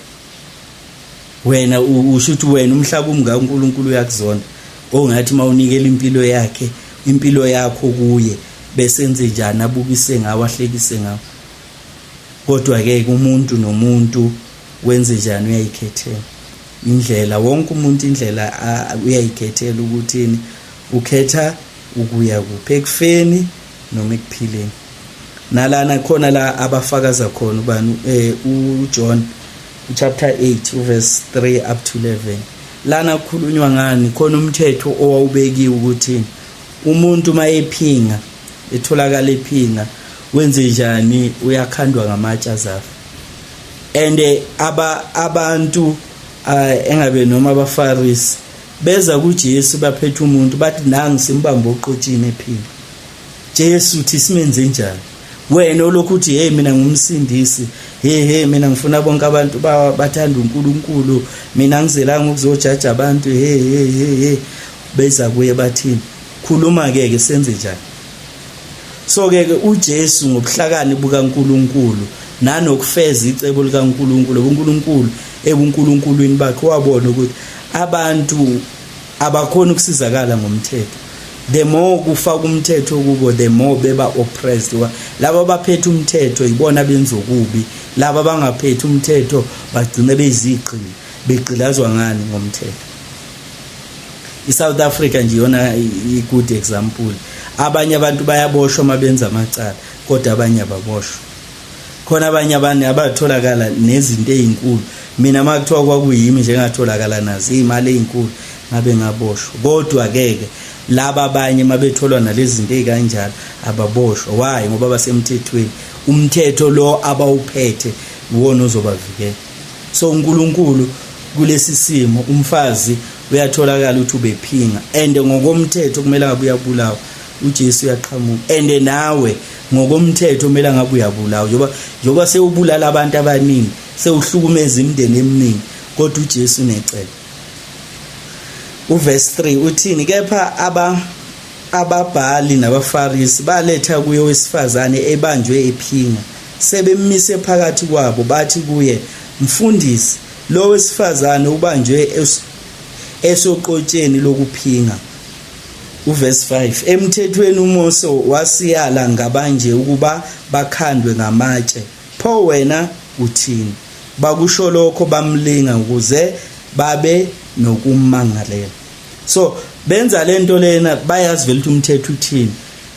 Wena usho ukuthi wena umhlaba umngaka uNkulunkulu uyakuzonda, ongathi mawunikela impilo yakhe, impilo yakho kuye, bese enze njani? Abukise ngawe, ahlekise ngawe. Kodwa ke umuntu nomuntu wenze njani, uyayikhethela indlela. Wonke umuntu indlela uyayikhethela ukuthini, ukhetha ukuya kuphi, ekufeni noma ekuphileni. Nalana khona la abafakaza khona ubani, uJohn chapter 8 uverse 3 up to 11. Lana kukhulunywa ngani? Khona umthetho owawubekiwe ukuthi umuntu mayephinga, etholakala ephinga, wenze njani? Uyakhandwa ngamatshe azafa. And aba abantu engabe noma abaFarisi beza kuJesu baphethe umuntu, bathi nangi simbambo oqotshini ephinga. Jesu uthi simenze njani? Wena olokhu uthi hey mina ngumsindisi, hey hey mina ngifuna bonke abantu bathanda uNkulunkulu, mina ngizelanga ukuzojaja abantu, hey hey hey hey. Beza kuye bathini? Khuluma ke ke senze njani? So ke uJesu ngobuhlakani bukaNkulunkulu nanokufeza icebo likaNkulunkulu, uNkulunkulu ebuNkulunkulwini bakhe wabona ukuthi abantu abakhona ukusizakala ngomthetho. The more kufaka umthetho kubo, the more beba oppressed. Laba abaphethe umthetho ibona benza okubi, laba abangaphethe umthetho bagcine beyizigqila, begqilazwa ngani? Ngomthetho. iSouth Africa nje iyona i-good example. Abanye abantu bayaboshwa uma benza amacala, kodwa abanye ababoshwa. Khona abanye abantu abatholakala nezinto ezinkulu. Mina uma kuthiwa kwakuyimi nje engatholakala nazo iy'mali ey'nkulu, ngabe ngaboshwa. Kodwa ke-ke laba abanye uma betholwa nalezi zinto ey'kanjalo ababoshwa. Why? Ngoba basemthethweni. Umthetho lo abawuphethe iwona ozobavikela. So uNkulunkulu kulesi simo, umfazi uyatholakala ukuthi ubephinga, and ngokomthetho kumele ngabe uyabulawa. uJesu uyaqhamuka, and nawe ngokomthetho kumele ngabe uyabulawa, njengoba sewubulala abantu abaningi, sewuhlukumeza imindeni eminingi, kodwa uJesu unecebo. Uverse 3 uthini? Kepha ababhali nabaFarisi baletha kuye owesifazane ebanjwe ephinga, sebemmise phakathi kwabo, bathi kuye, Mfundisi, lo wesifazane ubanjwe esoqotsheni lokuphinga. Uverse 5, emthethweni uMose wasiyala ngabanje ukuba bakhandwe ngamatshe, pho wena uthini? Bakusho lokho bamlinga ukuze babe nokummangalela. So benza lento lena, bayazi vele ukuthi umthetho uthini.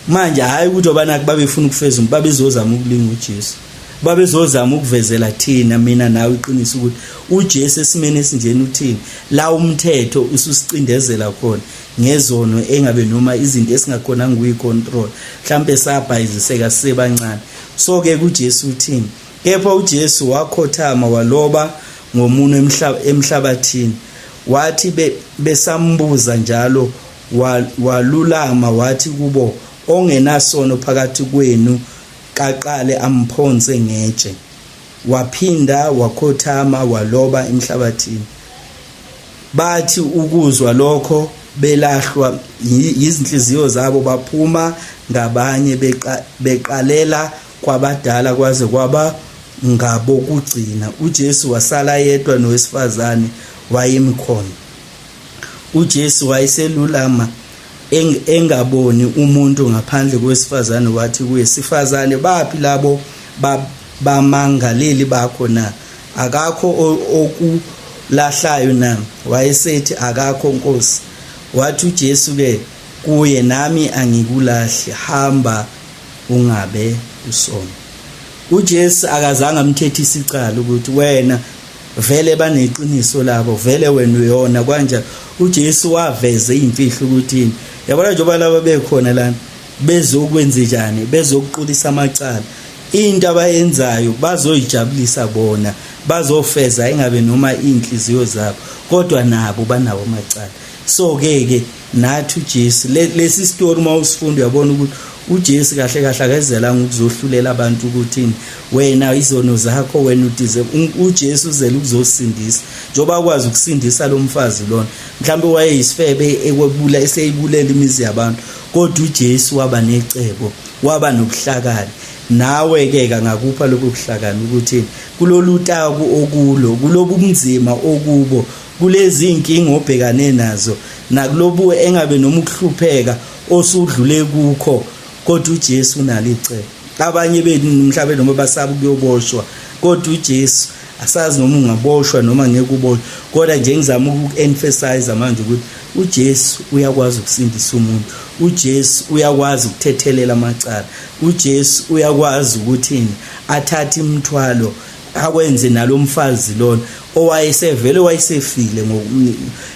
Manje hayi ukuthi obanaki babefuna ukufeza, babezozama ukulinga uJesu, babezozama ukuvezela thina, mina nawe, iqiniso ukuthi uJesu esimeni esinjeni uthini, la umthetho ususicindezela khona ngezono engabe noma izinto esingakhonanga ukuyicontrol, mhlambe sabhayiziseka sisebancane. So ke kuJesu uthini? Kepha uJesu wakhothama waloba ngomunwe emhlabathini. Wathi besambuza njalo, walulama wathi kubo, ongenasono phakathi kwenu kaqale amphonse ngetshe. Waphinda wakhothama waloba emhlabathini. Bathi ukuzwa lokho belahlwa yizinhliziyo zabo, baphuma ngabanye beqalela kwabadala kwaze kwaba ngabokugcina. uJesu wasala yedwa nowesifazane wayemi khona. uJesu wayeselulama engaboni umuntu ngaphandle kowesifazane, wathi kuye, sifazane, baphi labo bamangaleli bakho na? Akakho okulahlayo na? Wayesethi, akakho, Nkosi. Wathi uJesu ke kuye, nami angikulahli, hamba ungabe usona. uJesu akazange amthethise icala ukuthi wena vele baneqiniso labo, vele wena uyona kanje. uJesu waveza imfihlo ukuthi yabona njengoba laba bekhona lana bezokwenza njani, bezokuqulisa amacala, into abayenzayo bazoyijabulisa bona, bazofeza engabe noma inhliziyo zabo, kodwa nabo banawo amacala. So ke ke nathi uJesu, lesi story uma usifunda uyabona ukuthi uJesu kahle kahle akazelanga ukuzohlulela abantu ukuthi wena izono zakho wena udize. uJesu uzele ukuzosindisa, njengoba akwazi ukusindisa lo mfazi lona, mhlawumbe wayeyisifebe ekwebula eseyibulela imizi yabantu, kodwa uJesu waba necebo, waba nobuhlakani. Nawe ke kangakupha lokho buhlakani ukuthi kulolu taku okulo, kulobu bunzima okubo, kulezi inkinga obhekane nazo, nakulobu engabe noma ukuhlupheka osudlule kukho, kodwa uJesu unalo icebo. Abanye benu mhlawumbe noma basaba ukuyoboshwa, kodwa uJesu asazi noma ungaboshwa noma ngeke uboshwe, kodwa nje ngizama uku-emphasize manje ukuthi uJesu uyakwazi ukusindisa umuntu, uJesu uyakwazi ukuthethelela amacala, uJesu uyakwazi ukuthini athathe imithwalo akwenze nalomfazi lona owayesevele wayesefile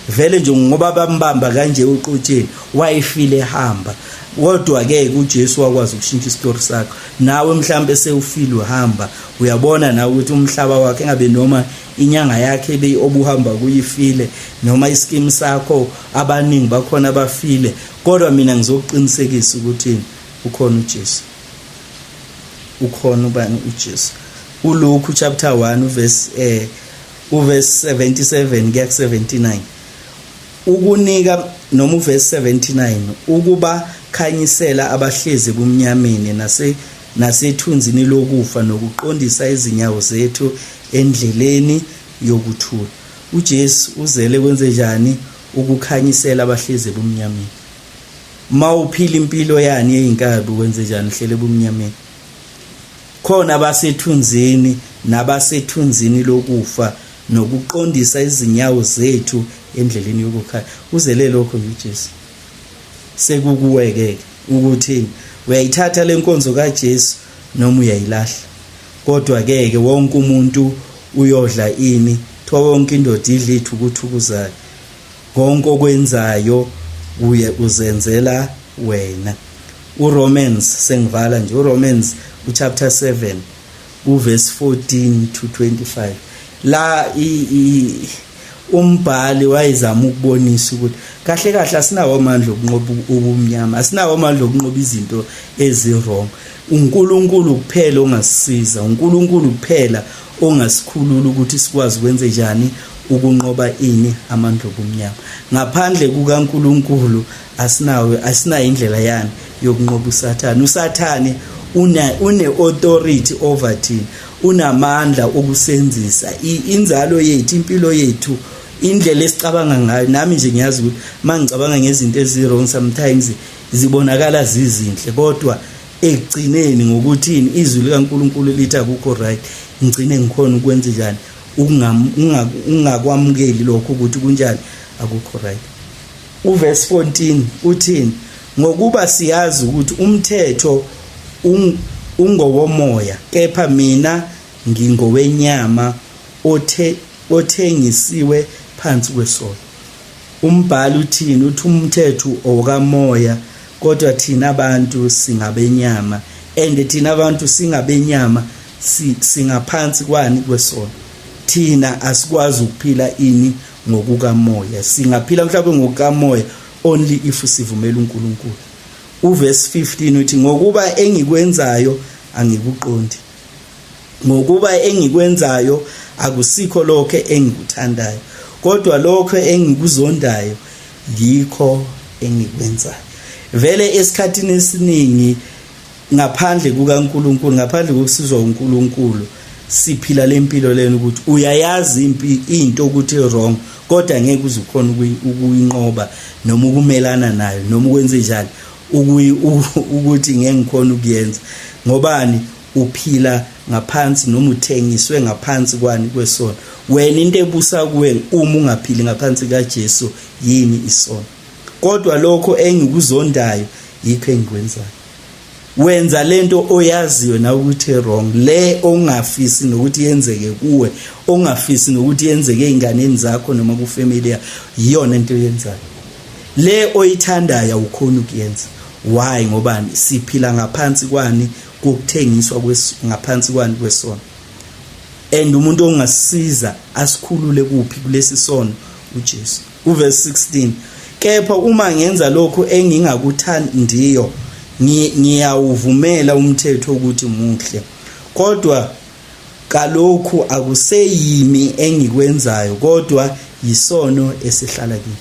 vele nje ngoba bambamba kanje uqotsheni wayefile ehamba. Kodwa ke uJesu wakwazi ukushintsha isitori sakho. Nawe mhlambe sewufile uhamba, uyabona nawe ukuthi umhlaba wakhe engabe noma inyanga yakhe ebe obuhamba kuyifile noma iskimu sakho abaningi bakhona abafile, kodwa mina ngizokuqinisekisa ukuthi ukhona uJesu. Ukhona ubani uJesu. ULuke chapter 1 uverse uverse 77 kuya ku 79. Ukunika noma uverse 79 ukuba khanyisela abahlezi ebumnyameni nase nasethunzini lokufa nokuqondisa izinyawo zethu endleleni yokuthula. UJesu uzele kwenze njani? Ukukhanyisela abahlezi ebumnyameni. Mawuphila impilo yani yeyinkabi wenze njani? Uhlele ebumnyameni. Khona abasethunzini nabasethunzini lokufa nokuqondisa izinyawo zethu endleleni yokukhanya. Uzele lokho nje uJesu. Sekukuweke ukuthi uyayithatha lenkonzo kaJesu noma uyayilahla. Kodwa ke ke wonke umuntu uyodla ini, kuthiwa wonke indoda idla ithukuthuku zayo. Konke okwenzayo uye uzenzela wena. uRomans sengivala nje, uRomans uchapter 7 uverse 14 to 25. La umbhali wayezama ukubonisa ukuthi kahle kahle asinawo amandla okunqoba ubumnyama, asinawo amandla okunqoba izinto ezi-wrong. uNkulunkulu kuphela ongasisiza, uNkulunkulu kuphela ongasikhulula ukuthi sikwazi ukwenze njani ukunqoba ini amandla obumnyama. Ngaphandle kukaNkulunkulu asinawo, asinayo indlela yani yokunqoba uSathane. uSathane une authority over thina, unamandla okusenzisa inzalo yethu, impilo yethu, indlela esicabanga ngayo. Nami nje ngiyazi ukuthi mangicabanga ngezinto ezi-wrong sometimes zibonakala zizinhle, kodwa ekugcineni ngokuthini izwi likaNkulunkulu lithi akukho right, ngigcine ngikhona ukwenza njani ungakwamukeli lokho ukuthi kunjani akukho right. Uverse 14 uthini? Ngokuba siyazi ukuthi umthetho ungowomoya, kepha mina ngingowenyama othengisiwe phansi kwesono. Umbhali uthini? Uthi umthetho owokamoya, kodwa thina abantu singabenyama, and thina abantu singabenyama singaphansi kwani kwesono. Thina asikwazi ukuphila ini ngokukamoya. Singaphila mhlawumbe ngokukamoya only if sivumela uNkulunkulu. Uverse 15 uthi ngokuba engikwenzayo angikuqondi, ngokuba engikwenzayo akusikho lokho engikuthandayo, kodwa lokho engikuzondayo yikho engikwenzayo. Vele esikhathini esiningi ngaphandle kukaNkulunkulu, ngaphandle kokusizwa uNkulunkulu, siphila lempilo lena ukuthi uyayazi impi into ukuthi wrong, kodwa ngeke uze ukhona ukuyinqoba noma ukumelana nayo noma ukwenze njani ukuthi ngeke ngikhona ukuyenza. Ngobani? Uphila ngaphansi noma uthengiswe ngaphansi kwani kwesono. Wena into ebusa kuwe uma ungaphili ngaphansi kaJesu yini? Isono. Kodwa lokho engikuzondayo yikho engikwenzayo. Wenza lento oyaziyo na ukuthi wrong, le ongafisi nokuthi yenzeke kuwe, ongafisi nokuthi yenzeke einganeni zakho noma kufamily yakho, iyona into oyenzayo. Le oyithandayo awukhoni ukuyenza. Why? Ngobani? Siphila ngaphansi kwani kokuthengiswa ngaphansi kwani kwesono. And umuntu ongasisiza asikhulule kuphi kulesi sono? uJesu. Uverse 16, kepha uma ngenza lokho engingakuthandiyo ngiyawuvumela umthetho ukuthi muhle, kodwa kalokhu akuseyimi engikwenzayo, kodwa yisono esihlala kimi.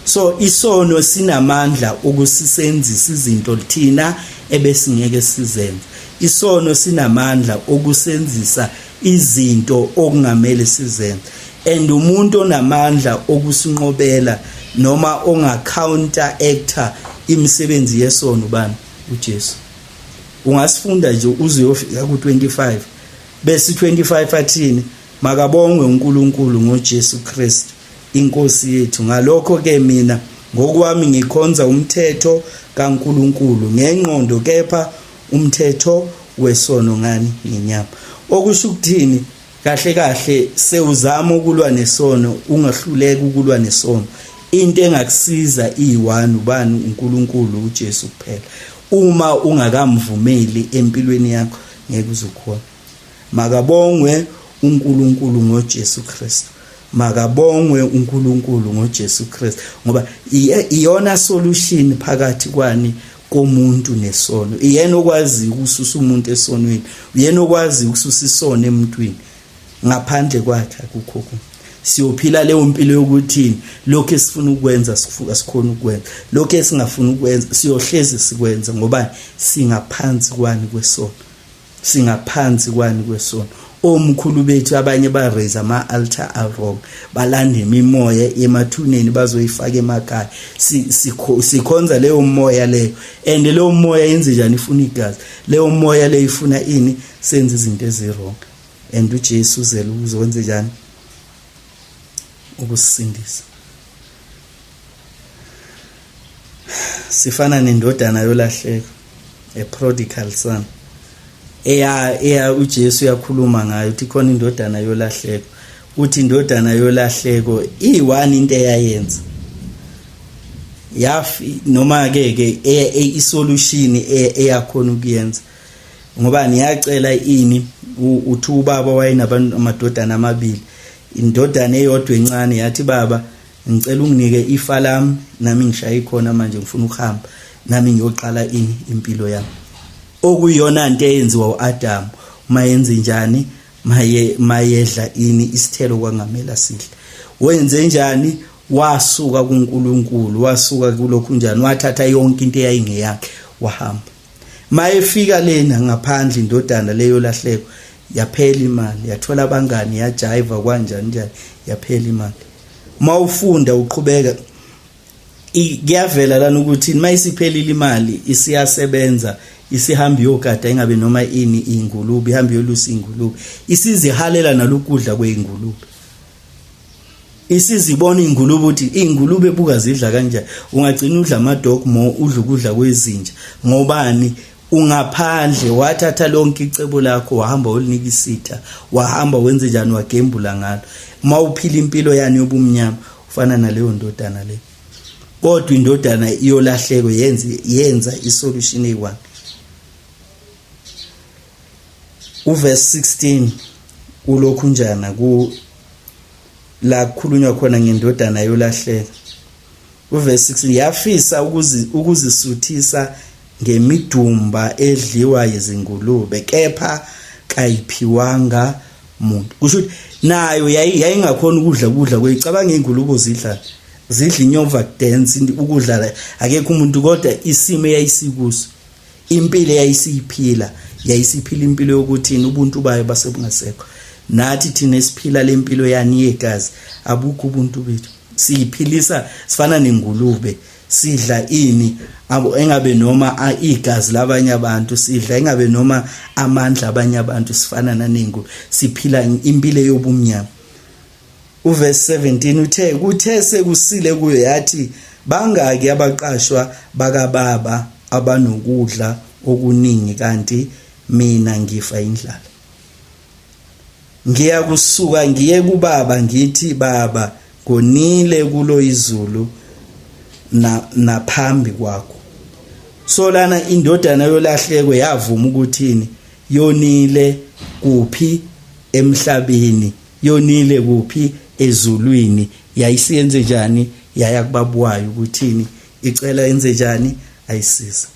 So isono sinamandla ukusisenzisa izinto thina ebesingeke sizenze. Isono sinamandla okusenzisa izinto okungamele sizenze, and umuntu onamandla okusinqobela noma onga counteract imisebenzi yesono ubani? uJesu. Ungasifunda nje uze uyofika ku-25. Bese 25 athini? Makabongwe uNkulunkulu ngoJesu Kristu inkosi yethu. Ngalokho ke mina ngokwami ngikhonza umthetho kaNkulunkulu ngengqondo, kepha umthetho wesono ngani? Ngenyama. Okusho ukuthini? Kahle kahle sewuzama ukulwa nesono, ungahluleka ukulwa nesono. Into engakusiza iyi-one ubani? uNkulunkulu uJesu kuphela. Uma ungakamvumeli empilweni yakho ngeke uzukhona. Makabongwe uNkulunkulu ngoJesu Kristu. Makabongwe uNkulunkulu ngoJesu Kristu, ngoba iyona solution phakathi kwani komuntu nesono. Iyena okwazi ukususa umuntu esonweni, uyena okwazi ukususa isono emuntwini. Ngaphandle kwakhe akukho ku siyophila leyo mpilo yokuthini, lokho esifuna ukwenza sifuka sikhona ukwenza, lokho esingafuni ukwenza siyohlezi sikwenza, ngoba singaphansi kwani kwesono, singaphansi kwani kwesono. Omkhulu bethu abanye ba raise ama altar a wrong, balanda imimoya emathuneni bazoyifaka emakhaya. Sikhonza leyo moya leyo, and leyo moya yenze njani? Ifuna igazi. Leyo moya leyo ifuna ini? Senze izinto ezi wrong. And uJesu uzele ukuzokwenza njani? Ukusindisa. Sifana nendodana yolahleko, a prodigal son, eya eya uJesu uyakhuluma ngayo, uthi khona indodana yolahleko. Uthi indodana yolahleko iyi-one into eyayenza yafi, noma ke ke isolution eyakhona ukuyenza, ngoba niyacela ini? Uthi ubaba wayenabantu amadodana amabili. Indodana eyodwa encane yathi, "Baba, ngicela unginike ifa lami, nami ngishaye khona manje, ngifuna ukuhamba nami ngiyoqala ini? Impilo yami." Okuyiyona nto eyenziwa uAdam uma yenze njani? Maye mayedla ini? Isithelo kwangamela sidle. Wenze njani? Wasuka kuNkulunkulu, wasuka kulokhu njani, wathatha yonke into eyayingeyakhe wahamba. Mayefika lena ngaphandle indodana leyo lahleko, yaphela imali, yathola abangani, yajiva kanjani njani, yaphela imali. Mawufunda uqhubeka kuyavela lana ukuthi mayisiphelile imali, isiyasebenza, isihamba iyogada ingabe noma ini ingulube, ihamba iyolusa ingulube, isizihalela nalokudla kweyingulube, isizibona ingulube ukuthi ingulube buka zidla kanjani. Ungagcina udla ama dog mo, udla ukudla kwezinja. Ngobani? Ungaphandle, wathatha lonke icebo lakho wahamba wolinika isitha, wahamba wenze njani? Wagembula ngalo. Uma uphila impilo yani yobumnyama, ufana naleyo ndodana le. Kodwa indodana iyolahleko yenza isolution eyi-one. Uverse 16 kulokhu njana ku la kukhulunywa khona ngendodana yolahleka. Uverse 16, yafisa ukuzisuthisa ngemidumba edliwa yizingulube, kepha kayiphiwanga muntu. Kusho ukuthi nayo yayingakhona ukudla ukudla kweyicabanga ingulube zidla, zidla inyova dance ukudla, akekho umuntu. Kodwa isimo eyayisikuso, impilo eyayisiyiphila, yayisiphila impilo yokuthini? Ubuntu bayo basebungasekho. Nathi thina esiphila lempilo yani yegazi, abukho ubuntu bethu, siyiphilisa sifana nengulube, sidla ini abo engabe noma igazi labanye abantu, sidla engabe noma amandla abanye abantu, sifana nanengu, siphila impilo yobumnyama. Uverse 17 uthe, kuthe sekusile kuyo, yathi, "Bangaki abaqashwa bakababa abanokudla okuningi, kanti mina ngifa indlala! Ngiyakusuka ngiye kubaba ngithi, Baba, ngonile kulo izulu na naphambi kwakho." So lana indodana yolahleko yavuma ukuthini? Yonile kuphi? Emhlabeni. Yonile kuphi? Ezulwini. Yayisiyenze njani? Yaya kubabuwayo ukuthini? Icela yenze njani? Ayisiza.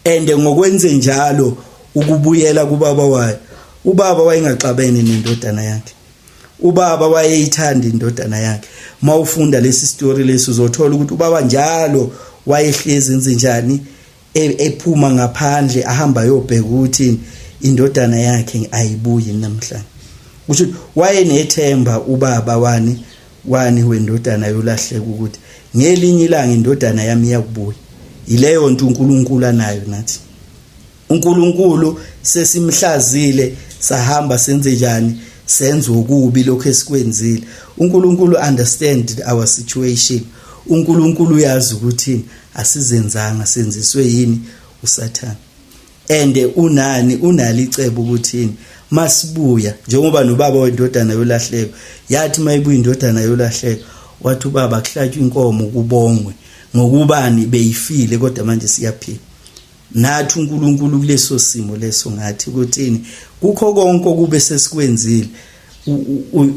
And ngokwenze njalo ukubuyela kubaba wayo, ubaba wayengaxabene nendodana yakhe, ubaba wayeyithanda indodana yakhe. Mawufunda lesi story lesi uzothola ukuthi ubaba njalo wayehlezi enze njani? Ephuma ngaphandle ahamba ayobheka ukuthi indodana yakhe ayibuyi namhlanje. Kusho wayenethemba ubaba wani wendodana yolahleka ukuthi ngelinye ilanga indodana yami iyakubuya. Yileyo nto uNkulunkulu anayo nathi. uNkulunkulu sesimhlazile, sahamba senze njani, senza okubi lokho esikwenzile. uNkulunkulu understand our situation. uNkulunkulu uyazi ukuthi asizenzanga, senziswe yini uSathane. And unani unalo icebo ukuthi masibuya, njengoba nobaba wendodana yolahleko yathi mayibuya indodana yolahleko, wathi ubaba kuhlatshwa inkomo kubongwe ngokubani beyifile, kodwa manje siyaphila. Nathi uNkulunkulu kuleso simo leso ngathi ukuthini, kukho konke okube sesikwenzile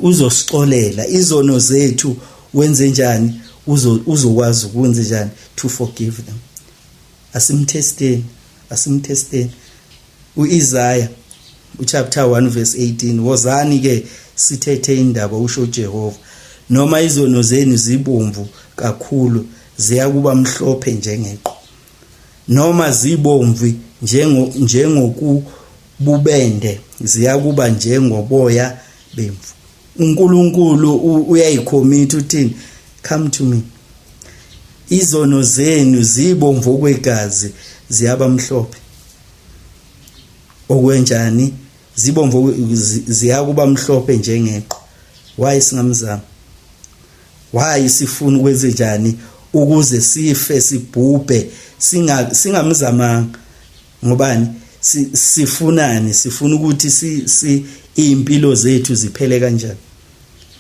uzosixolela izono zethu. Wenze njani? Uzokwazi ukwenze njani to forgive them. Asimtesteni, asimtesteni. uIsaiah uchapter 1 verse 18, wozani ke sithethe indaba, usho uJehova, noma izono zenu zibomvu kakhulu, ziyakuba mhlophe njengeqhwa, noma zibomvu njengokububende, ziyakuba njengoboya bemvu. uNkulunkulu uyayicommit, uthini? Come to me. Izono zenu zibomvu okwegazi, ziyaba mhlophe okwenjani? Zibomvu, ziyakuba mhlophe njengeqhwa. Why singamzama? Why sifuna ukwenze njani ukuze sife sibhubhe singa singamzamanga? Ngobani sifunani? Sifuna ukuthi si impilo zethu ziphele kanjani?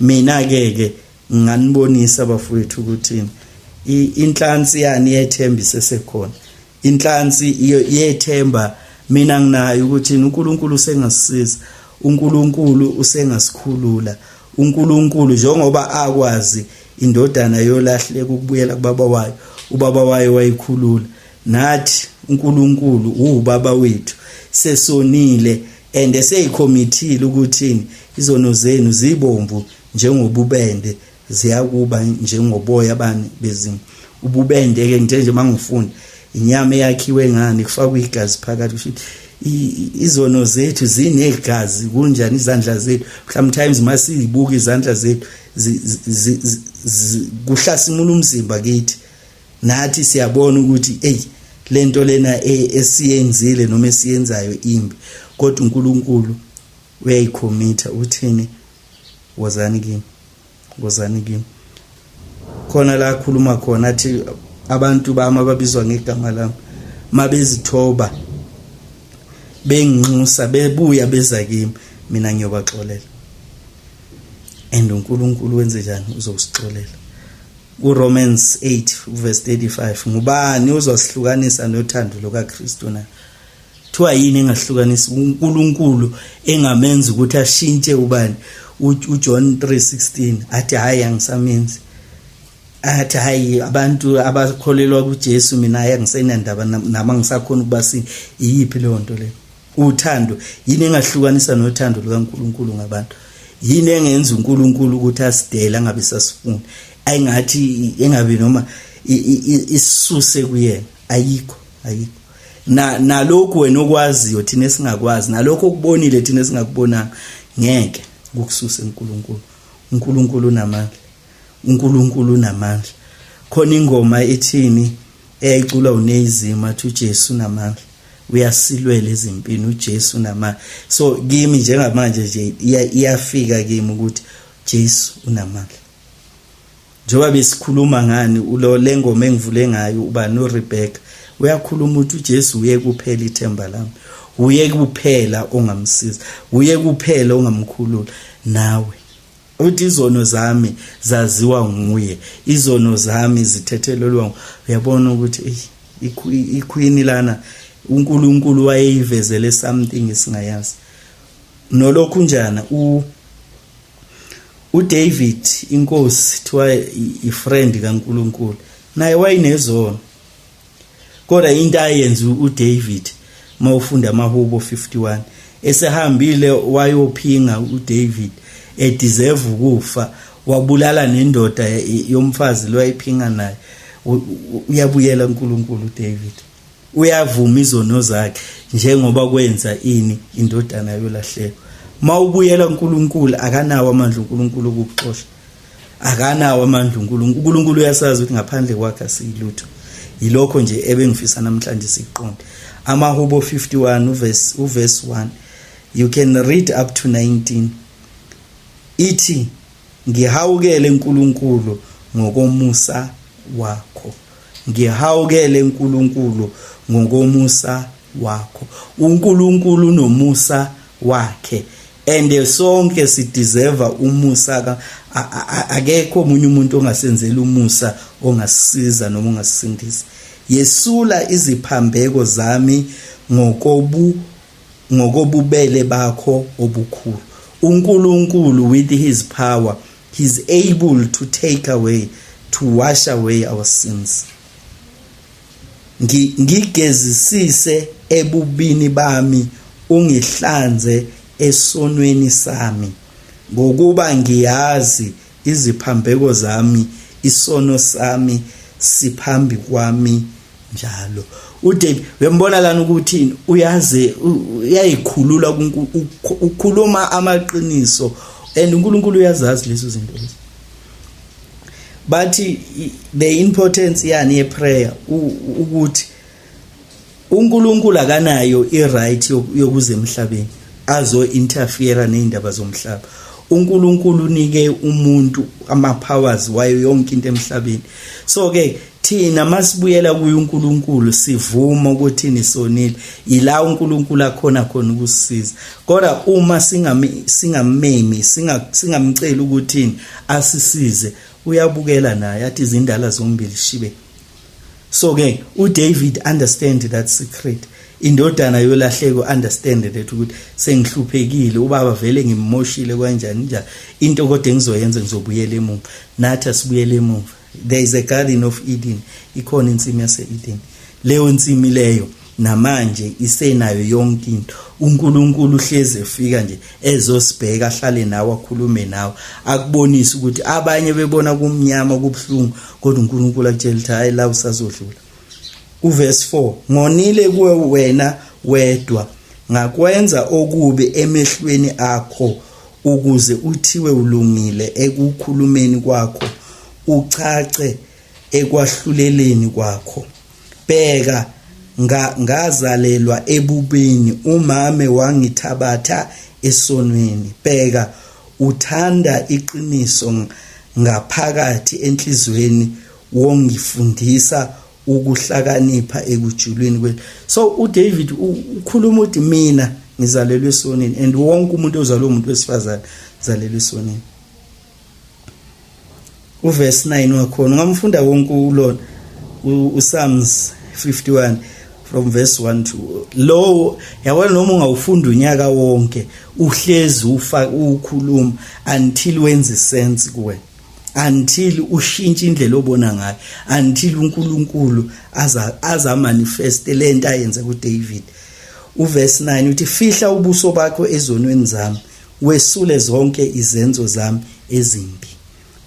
Mina ke ke nginganibonisa bafowethu ukuthi inhlansi yani yethemba isesekhona, inhlansi yethemba mina nginayo ukuthi uNkulunkulu usengasisiza, uNkulunkulu usengasikhulula. uNkulunkulu njengoba akwazi indodana yolahleka ukubuyela kubaba wayo, ubaba wayo wayikhulula, nathi uNkulunkulu uwubaba wethu. Sesonile and eseyicommittile ukuthi izono zenu zibomvu njengobubende, ziyakuba njengoboya bani bezimvu. Ububende ke nje mangifunda inyama eyakhiwe ngani, kufakwa igazi phakathi, kusho izono zethu zinegazi. Kunjani izandla zethu? Sometimes masizibuka izandla zethu, kuhlasimula umzimba kithi. Nathi siyabona ukuthi hey, lento lena esiyenzile noma esiyenzayo imbi, kodwa uNkulunkulu uyayicommitha, uthini? Wozani kimi, wozani kimi. Khona la akhuluma khona athi abantu bami ababizwa ngegama lami mabezithoba benginxusa bebuya beza kimi, mina ngiyobaxolela. And uNkulunkulu wenze njani? Uzosixolela. kuRomans 8 verse 35, ngubani ozosihlukanisa nothando lukaKristu na? Kuthiwa yini engahlukanisa uNkulunkulu engamenza ukuthi ashintshe ubani uJohn 3:16 athi hayi angisamenzi, athi hayi abantu abakholelwa kuJesu mina hayi angisenandaba nama ngisakhona ukubasini? Iyiphi leyo nto leyo? Uthando, yini engahlukanisa nothando lukaNkulunkulu ngabantu? Yini engenza uNkulunkulu ukuthi asidele angabe sasifuna, ayingathi engabe noma isisuse kuyena? Ayikho, ayikho. Na nalokhu wena okwaziyo thina esingakwazi, nalokho okubonile thina esingakubonanga, ngeke kukususe uNkulunkulu. uNkulunkulu unamandla, uNkulunkulu unamandla. Khona ingoma ethini eyayiculwa uNeyizima, athi uJesu unamandla, uyasilwela ezimpini, uJesu unamandla. So kimi njengamanje nje iyafika kimi ukuthi Jesu unamandla. Njengoba besikhuluma ngani ulo lengoma engivule ngayo, uba no Rebecca uyakhuluma ukuthi uJesu uye kuphela ithemba lami, uye kuphela ongamsiza, uye kuphela ongamkhulula. Nawe uthi izono zami zaziwa nguye, izono zami zithethelelwa. Uyabona ukuthi iqueen lana uNkulunkulu wayeyivezele something esingayazi. Nolokhu njana u uDavid inkosi thiwa ifriend kaNkulunkulu, naye wayenezono, kodwa into ayenza uDavid, mawufunda amahubo 51, esehambile wayophinga uDavid, edeserve ukufa, wabulala nendoda yomfazi lo ayiphinga naye, uyabuyela uNkulunkulu uDavid, uyavuma izono zakhe njengoba kwenza ini indodana yolahleko. Mawubuyela uNkulunkulu, akanawo amandla uNkulunkulu ukukuxosha, akanawo amandla uNkulunkulu. uNkulunkulu uyasazi ukuthi ngaphandle kwakhe asiyilutho. Yilokho nje ebengifisa namhlanje siqonde. AmaHubo 51 uverse 1, you can read up to 19. Ithi, ngihawukele uNkulunkulu ngokomusa wakho, ngihawukele uNkulunkulu ngokomusa wakho. UNkulunkulu nomusa wakhe, and sonke sideserve umusa. Akekho omunye umuntu ongasenzela umusa, ongasisiza noma ongasisindisa. Yesula iziphambeko zami ngokobubele bakho obukhulu. uNkulunkulu with his power, he's able to take away, to wash away our sins. Ngigezisise ebubini bami, ungihlanze esonweni sami, ngokuba ngiyazi iziphambeko zami, isono sami siphambi kwami njalo. uDavid uyambona lana ukuthi uyazi, uyayikhulula, ukhuluma amaqiniso, and uNkulunkulu uyazazi lezo zinto lezo. Bathi the importance yani ye prayer, ukuthi uNkulunkulu akanayo i-right yokuza emhlabeni azo interfere nezindaba zomhlaba. uNkulunkulu unike umuntu ama powers wayo yonke into emhlabeni. So ke thina masibuyela kuye uNkulunkulu, sivuma ukuthi nisonile, ila uNkulunkulu akhona khona ukusisiza. Kodwa uma singamemi, singamceli ukuthi asisize, uyabukela naye, athi izindala zombili shibe. So ke uDavid understand that secret. Indodana yolahleko understand that, ukuthi sengihluphekile, ubaba vele ngimmoshile kanjani njani, into kodwa engizoyenza, ngizobuyela emuva. Nathi asibuyele emuva. There is a Garden of Eden, ikhona insimi yase-Eden. Leyo nsimi leyo namanje isenayo yonke into. UNkulunkulu uhlezi efika nje ezosibheka, ahlale nawe, akhulume nawe, akubonise ukuthi abanye bebona kumnyama, kubuhlungu, kodwa uNkulunkulu akutshela ukuthi hayi, la usazodlula. Uverse 4: ngonile kuwe wena wedwa, ngakwenza okubi emehlweni akho, ukuze uthiwe ulungile ekukhulumeni kwakho, ucace ekwahluleleni kwakho. Bheka, ngazalelwa ebubini, umame wangithabatha esonweni. Bheka, uthanda iqiniso ngaphakathi enhlizweni, wongifundisa ukuhlakanipha ekujulweni kwethu. So uDavid ukhuluma ukuthi mina ngizalelwe esonweni, and wonke umuntu ozalwe umuntu wesifazane uzalelwe esonweni. Uverse 9 wakhona ungamfunda wonke ulona, uPsalms 51 from verse 1 to lo, yabona, noma ungawufunda unyaka wonke, uhlezi ufa ukhuluma until wenze sense kuwe, until ushintshe indlela obona ngayo, until uNkulunkulu aza manifest lento ayenze kuDavid. Uverse 9 uthi, fihla ubuso bakho ezonweni zami, wesule zonke izenzo zami ezimbi.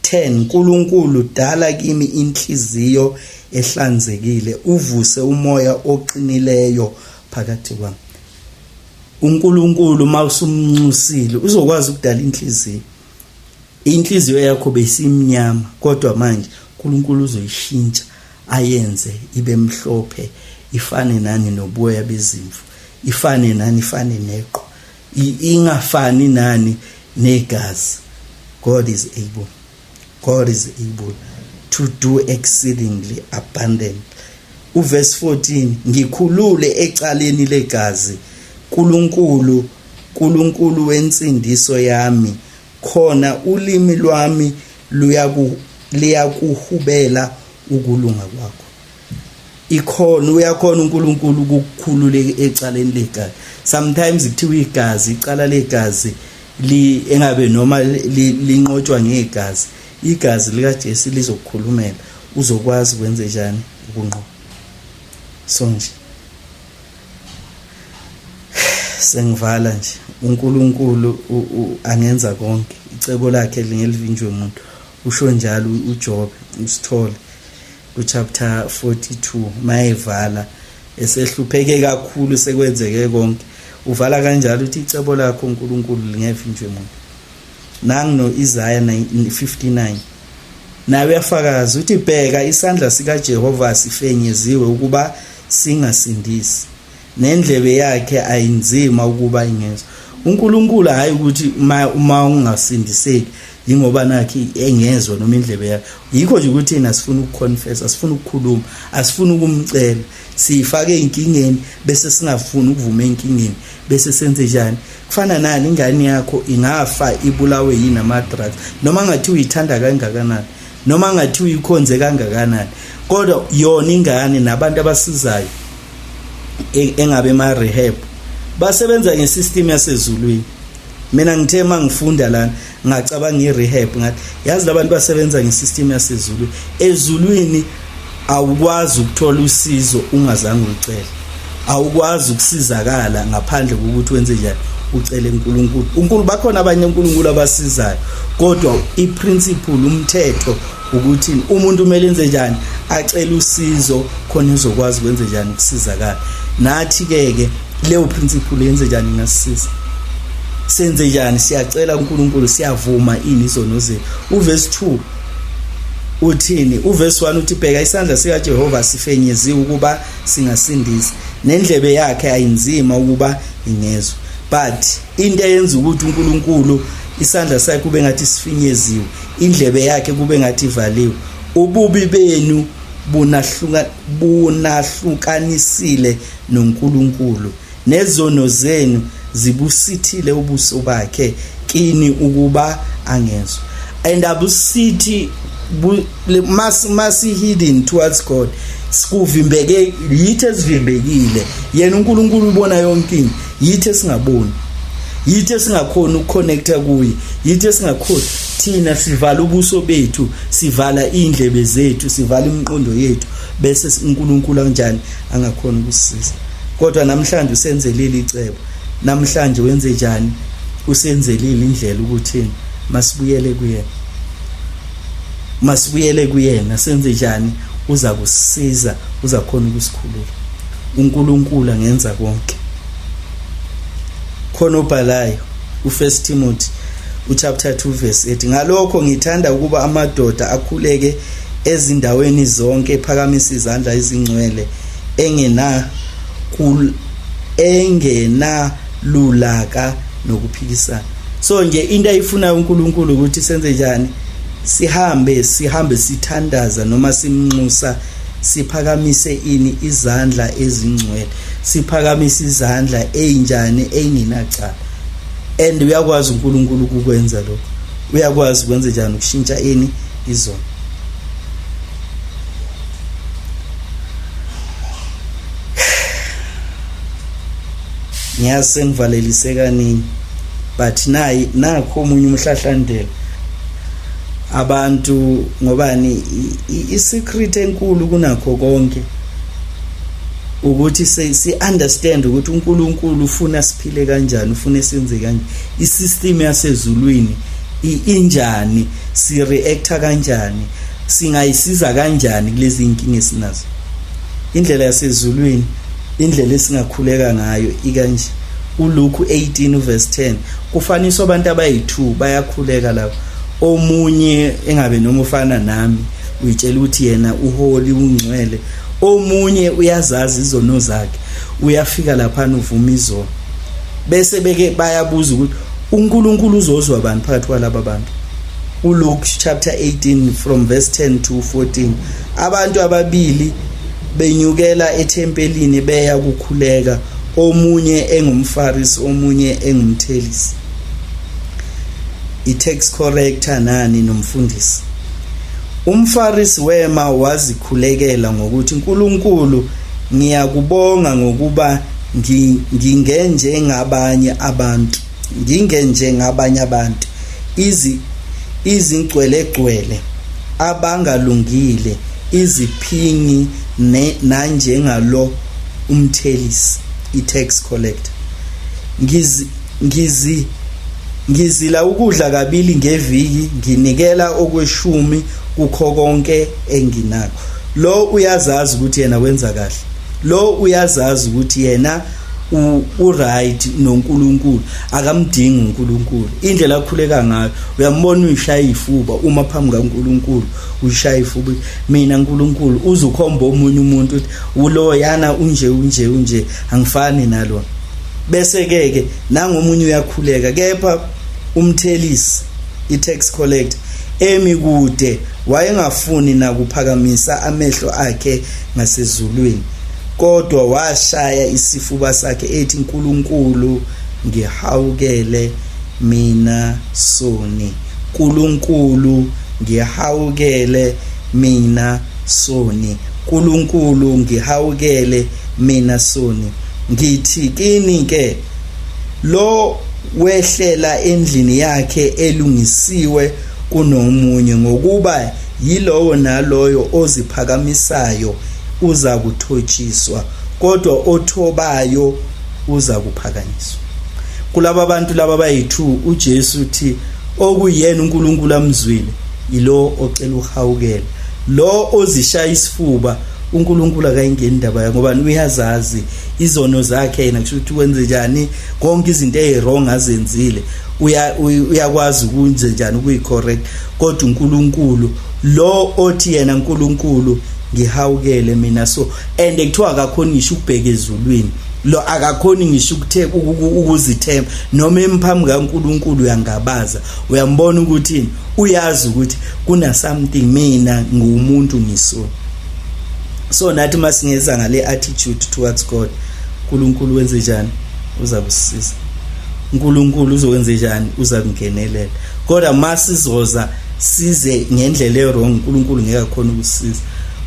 10 uNkulunkulu, dala kimi inhliziyo ehlanzekile, uvuse umoya oqinileyo phakathi kwami. uNkulunkulu mawusumnxusile uzokwazi ukudala inhliziyo. Inhliziyo yakho besimnyama, kodwa manje uNkulunkulu uzoyishintsha ayenze ibe mhlophe, ifane nani? Noboya bezimvu. Ifane nani? Ifane neqhwa, ingafani nani? Negazi. God is able, God is able to do exceedingly abundant. Uverse 14: ngikhulule ecaleni legazi, uNkulunkulu, uNkulunkulu wensindiso yami, khona ulimi lwami luyaku liyakuhubela ukulunga kwakho. Ikhona, uyakhona uNkulunkulu ukukukhulula ecaleni legazi. Sometimes kuthiwa igazi, icala legazi li engabe noma linqotshwa ngegazi. Igazi lika Jesu lizokukhulumela, uzokwazi kwenze njani ukunqoba. So nje sengivala nje, uNkulunkulu angenza konke, icebo lakhe lingelivinjwe umuntu. Usho njalo uJob, usithole kuchapter 42, mayevala esehlupheke kakhulu, sekwenzeke konke, uvala kanjalo uthi, icebo lakho uNkulunkulu lingevinjwe umuntu. Nangu no Isaiah 59. Naye uyafakaza uthi bheka isandla sikaJehova sifenyeziwe ukuba singasindisi nendlebe yakhe ayinzima ukuba ingezwa. UNkulunkulu hayi ukuthi uma ungasindiseki yingoba nakhi engezwa noma indlebe yakhe. Yikho nje ukuthi thina sifuna ukuconfess, asifuna ukukhuluma, asifuna ukumcela. Siyifake ezinkingeni bese singafuni ukuvuma enkingeni bese senze njani? Kufana nani ingane yakho ingafa ibulawe yini ama-drugs noma ngathi uyithanda kangakanani noma ngathi uyikhonze kangakanani kodwa yona ingane nabantu abasizayo engabe ema-rehab basebenza ngesystem yasezulwini. Mina ngithe mangifunda lana ngacabanga i-rehab ngathi yazi labantu basebenza ngesystem yasezulwini. Ezulwini awukwazi ukuthola usizo ungazange ulicele, awukwazi ukusizakala ngaphandle kokuthi wenze njani, ucele uNkulunkulu. UNkulunkulu bakhona abanye uNkulunkulu abasizayo kodwa iprinciple umthetho ukuthi umuntu kumele enze njani, acele usizo khona ezokwazi ukwenze njani ukusizakala. Nathi ke ke leyo principle yenze njani ingasisiza. Senze njani? Siyacela uNkulunkulu, siyavuma ini izono zethu. Uverse 2 uthini? Uverse 1 uthi bheka isandla sikaJehova sifenyeziwe ukuba singasindisa nendlebe yakhe ayinzima ukuba ingezwa. But into eyenza ukuthi uNkulunkulu isandla sakhe kube ngathi sifinyeziwe, indlebe yakhe kube ngathi ivaliwe, ububi benu bunahlukanisile noNkulunkulu nezono zenu zibusithile ubuso bakhe kini ukuba angezwa. And abusithi masi hidden towards God, sikuvimbeke yithi esivimbekile. Yena uNkulunkulu ubona yonke into, yithi esingaboni, yithi esingakhona ukuconnecta kuye, yithi esingakhona. Thina sivala ubuso bethu, sivala indlebe zethu, sivala imiqondo yethu, bese uNkulunkulu kanjani angakhona ukusisiza. Kodwa namhlanje usenzelile icebo, namhlanje wenze njani, usenzelile indlela ukuthi masibuyele kuyena, masibuyele kuyena. Senze njani? Uza kusisiza, uza khona ukusikhulula. uNkulunkulu angenza konke. Khona obhalayo uFirst Timothy uchapter 2 verse 8, ngalokho ngithanda ukuba amadoda akhuleke ezindaweni zonke ephakamisa izandla ezingcwele engena engenalulaka nokuphikisana. So nje into ayifunayo uNkulunkulu ukuthi senze njani, sihambe sithandaza noma simnxusa, siphakamise ini izandla ezingcwele, siphakamise izandla ezinjani, enginacala. And uyakwazi uNkulunkulu ukukwenza lokho, uyakwazi ukwenza njani ukushintsha ini izono. Ngiyazi sengivalelise kaningi, but nayi nakho omunye umhlahlandlela abantu ngobani i-secret enkulu kunakho konke ukuthi si understand ukuthi uNkulunkulu ufuna siphile kanjani, ufuna senze kanjani, isystem yasezulwini injani, si reacta kanjani, singayisiza kanjani kulezi inkinga esinazo. Indlela yasezulwini, indlela esingakhuleka ngayo ikanje. uLuke 18 verse 10 kufaniswa abantu abayi2 bayakhuleka lapho. Omunye engabe noma ufana nami uyitshela ukuthi yena uholi ungcwele, omunye uyazazi izono zakhe, uyafika lapha uvuma izono, bese beke bayabuza ukuthi uNkulunkulu uzozwa abantu phakathi kwalaba bantu. uLuke chapter 18 from verse 10 to 14, abantu ababili benyukela ethempelini beya kukhuleka, omunye engumFarisi omunye engumthelisi, i-tax collector nani nomfundisi. UmFarisi wema wazikhulekela ngokuthi, uNkulunkulu ngiyakubonga ngokuba ngingenjengabanye abantu, ngingenjengabanye abantu, izingcwelegcwele, abangalungile, iziphingi nanjengalo umthelisi, i-tax collector. Ngizila ukudla kabili ngeviki, nginikela okweshumi kukho konke enginakho. Lo uyazazi ukuthi yena wenza kahle, lo uyazazi ukuthi yena U-right noNkulunkulu, akamdingi uNkulunkulu. Indlela akhuleka ngayo uyambona, uyishaya ifuba uma phambi kaNkulunkulu, uyishaya ifuba, mina uNkulunkulu uzukhomba omunye umuntu ukuthi ulo yana unje unje unje, angifani nalo. Bese ke ke nangomunye uyakhuleka, kepha umthelisi, i-tax collector, emi kude, wayengafuni nakuphakamisa amehlo akhe ngasezulwini, kodwa washaya isifuba sakhe ethi, "Nkulunkulu, ngihawukele mina soni. Nkulunkulu, ngihawukele mina soni. Nkulunkulu, ngihawukele mina soni. Ngithi kini ke, lo wehlela endlini yakhe elungisiwe kunomunye, ngokuba yilowo naloyo oziphakamisayo uza kuthotshiswa, kodwa othobayo uza kuphakanyiswa." Kulaba bantu laba bayi-2, uJesu uthi okuyena uNkulunkulu amzwile ilo ocela uhawukela. Lo ozishaya isifuba, uNkulunkulu akayingeni indaba yakhe, ngoba uyazazi izono zakhe yena, kusho ukuthi wenze njani, konke izinto eziwrong azenzile uyakwazi ukwenze njani ukuyicorrect. Kodwa uNkulunkulu lo othi yena, "Nkulunkulu, ngihawukele mina," so and kuthiwa akakhoni ngisho ukubheka ezulwini, lo akakhoni ngisho ukuthe ukuzithemba noma emphambi kaNkulunkulu uyangabaza. Uyambona ukuthi uyazi ukuthi kuna something, mina ngumuntu, ngisona. So nathi masingeza ngale attitude towards God, uNkulunkulu wenze njani? Uza kusisiza. uNkulunkulu uzokwenza njani? Uza kungenelela. Kodwa masizoza size ngendlela ewrong, uNkulunkulu ngeke akhona ukusiza.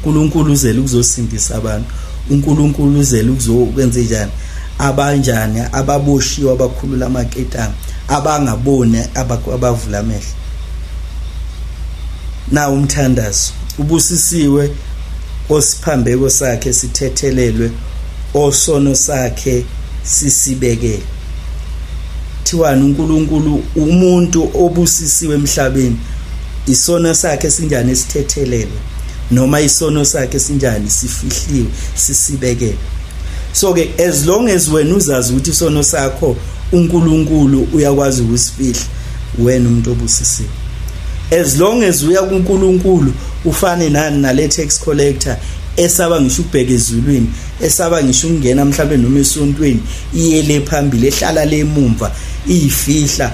uNkulunkulu uzele ukuzosindisa abantu. uNkulunkulu uzele ukuzokwenza njani? Abanjani? Ababoshiwe abakhulula amaketanga, abangaboni abavula amehlo. Na umthandazo: ubusisiwe osiphambeko sakhe sithethelelwe, osono sakhe sisibekele. Thiwani uNkulunkulu? Umuntu obusisiwe emhlabeni, isono sakhe sinjani? Esithethelelwe, noma isono sakhe sinjani? Sifihliwe, sisibekele. So ke as long as wena uzazi ukuthi isono sakho uNkulunkulu uyakwazi ukusifihla, wena umuntu obusisiwe. As long as uya kuNkulunkulu ufane nani? Nale tax collector esaba ngisho ukubheka ezulwini, esaba ngisho ukungena mhlawumbe noma esontweni, iyele phambili, ehlala lemumva iyifihla.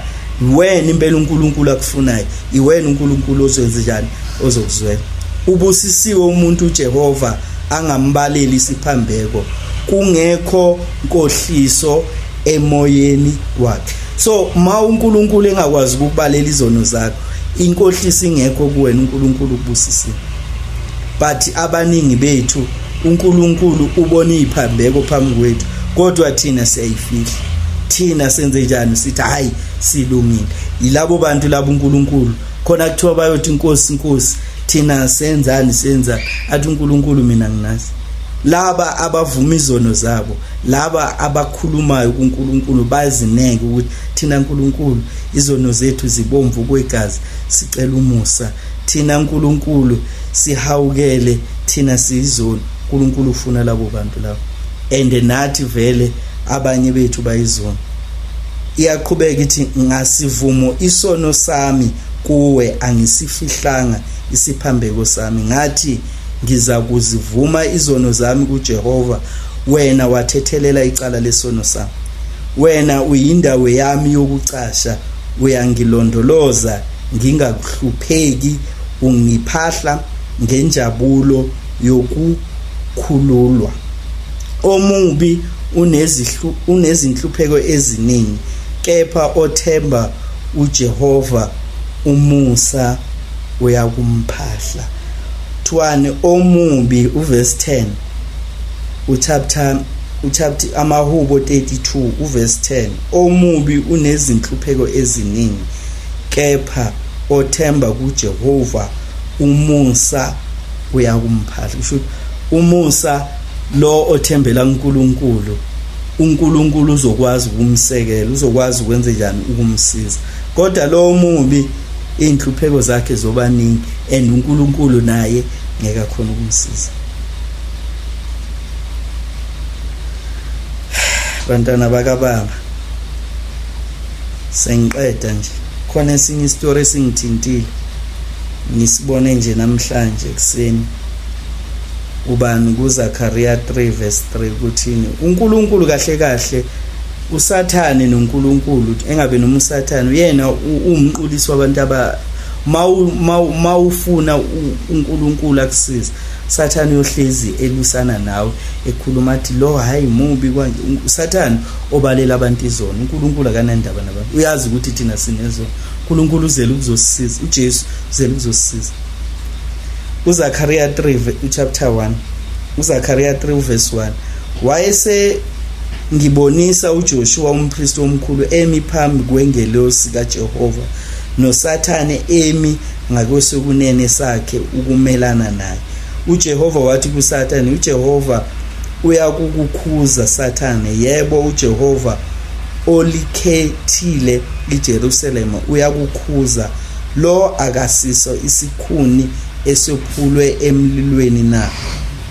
Wena impela uNkulunkulu akufunayo, iwena uNkulunkulu ozoyenza njani? Ozokuzwela. Ubusisiwe umuntu uJehova angambaleli isiphambeko, kungekho nkohliso emoyeni wakhe. So ma uNkulunkulu engakwazi ukukubalela izono zakho, inkohliso ingekho kuwena, uNkulunkulu ukubusisile. But abaningi bethu, uNkulunkulu ubona iziphambeko phambi kwethu, kodwa thina siyayifihla. Thina senze njani? Sithi hayi, silungile. Yilabo bantu labo uNkulunkulu khona kuthiwa bayothi, "Inkosi, Inkosi, thina senzani? Senza?" Athi uNkulunkulu, "Mina nginazi." Laba abavuma izono zabo, laba abakhulumayo kuNkulunkulu, bazineke ukuthi thina nkulunkulu izono zethu zibomvu kwegazi, sicela umusa thina nkulunkulu, sihawukele thina, siyizoni. uNkulunkulu ufuna labo bantu labo, and nathi vele abanye bethu bayizona. Iyaqhubeka ithi, "Ngasivumo isono sami kuwe, angisifihlanga isiphambeko sami. Ngathi, ngiza kuzivuma izono zami kuJehova, wena wathethelela icala lesono sami. Wena uyindawo yami yokucasha, uyangilondoloza ngingakuhlupheki, ungiphahla ngenjabulo yokukhululwa. Omubi unezinhlupheko eziningi, kepha othemba uJehova umusa uyakumphahla." Thwani omubi, uverse 10, uchapter uchapter amahubo 32 uverse 10: omubi unezinhlupheko eziningi, kepha othemba kuJehova umusa uyakumphahla. Kusho ukuthi umusa, lo othembela kuNkulunkulu, uNkulunkulu uzokwazi ukumsekela, uzokwazi ukwenza njani? Ukumsiza. Kodwa lo mubi, inhlupheko zakhe zobaningi, and uNkulunkulu naye ngeke akhona ukumsiza. Bantwana bakababa, sengiqeda nje. Khona esinye isitori esingithintile, ngisibone nje namhlanje ekuseni. Ubani kuZakaria 3 verse 3 ukuthini? UNkulunkulu kahle kahle, uSathane noNkulunkulu, engabe noma uSathane uyena uwumqulisi wabantu aba mawufuna uNkulunkulu akusize, Sathane uyohlezi elwisana nawe, ekhuluma athi lo hayi mubi kwanje. uSathane obalela abantu izono. uNkulunkulu akanandaba nabantu, uyazi ukuthi thina sinezono. uNkulunkulu uzele ukuzosisiza, uJesu uzele ukuzosisiza. uZakaria 3 uchapter 1, uZakaria 3 uverse 1: "Wayese ngibonisa uJoshua umpristi omkhulu emi phambi kwengelosi kaJehova, noSathane emi ngakwesokunene sakhe ukumelana naye. UJehova wathi kuSathane, uJehova uyakukukhuza, Sathane, yebo, uJehova olikhethile iJerusalema uyakukhuza. Lo akasiso isikhuni esephulwe emlilweni na?"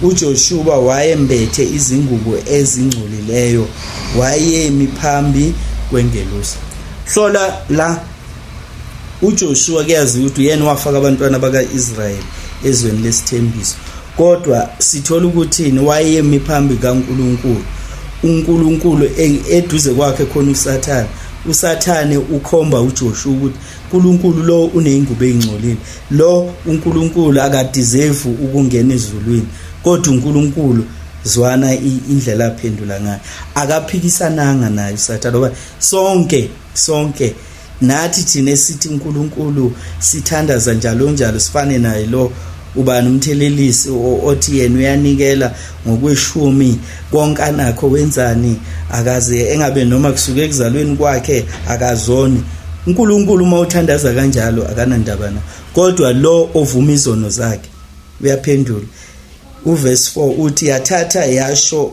UJoshua wayembethe izingubo ezingcolileyo, wayemi phambi kwengelosi. Hlola la, uJoshua kuyazi ukuthi uyena wafaka abantwana baka-Israyeli ezweni lesithembiso, kodwa sithola ukuthini? Wayemi phambi kaNkulunkulu, uNkulunkulu eduze kwakhe khona uSathane. USathane ukhomba uJoshua ukuthi uNkulunkulu lo uneyingubo ezingcolile, lo uNkulunkulu akadeserve ukungena ezulwini. Kodwa uNkulunkulu, zwana indlela aphendula ngayo, akaphikisananga naye uSathane, ngoba sonke sonke nathi thina esithi uNkulunkulu sithandaza njalo njalo, sifane naye lo ubani umthelelisi othi yena uyanikela ngokweshumi konke anakho, wenzani, akaze engabe noma kusuke ekuzalweni kwakhe akazoni. uNkulunkulu uma uthandaza kanjalo akanandaba na, kodwa lo ovuma izono zakhe uyaphendula. Uverse 4 uthi, "Yathatha yasho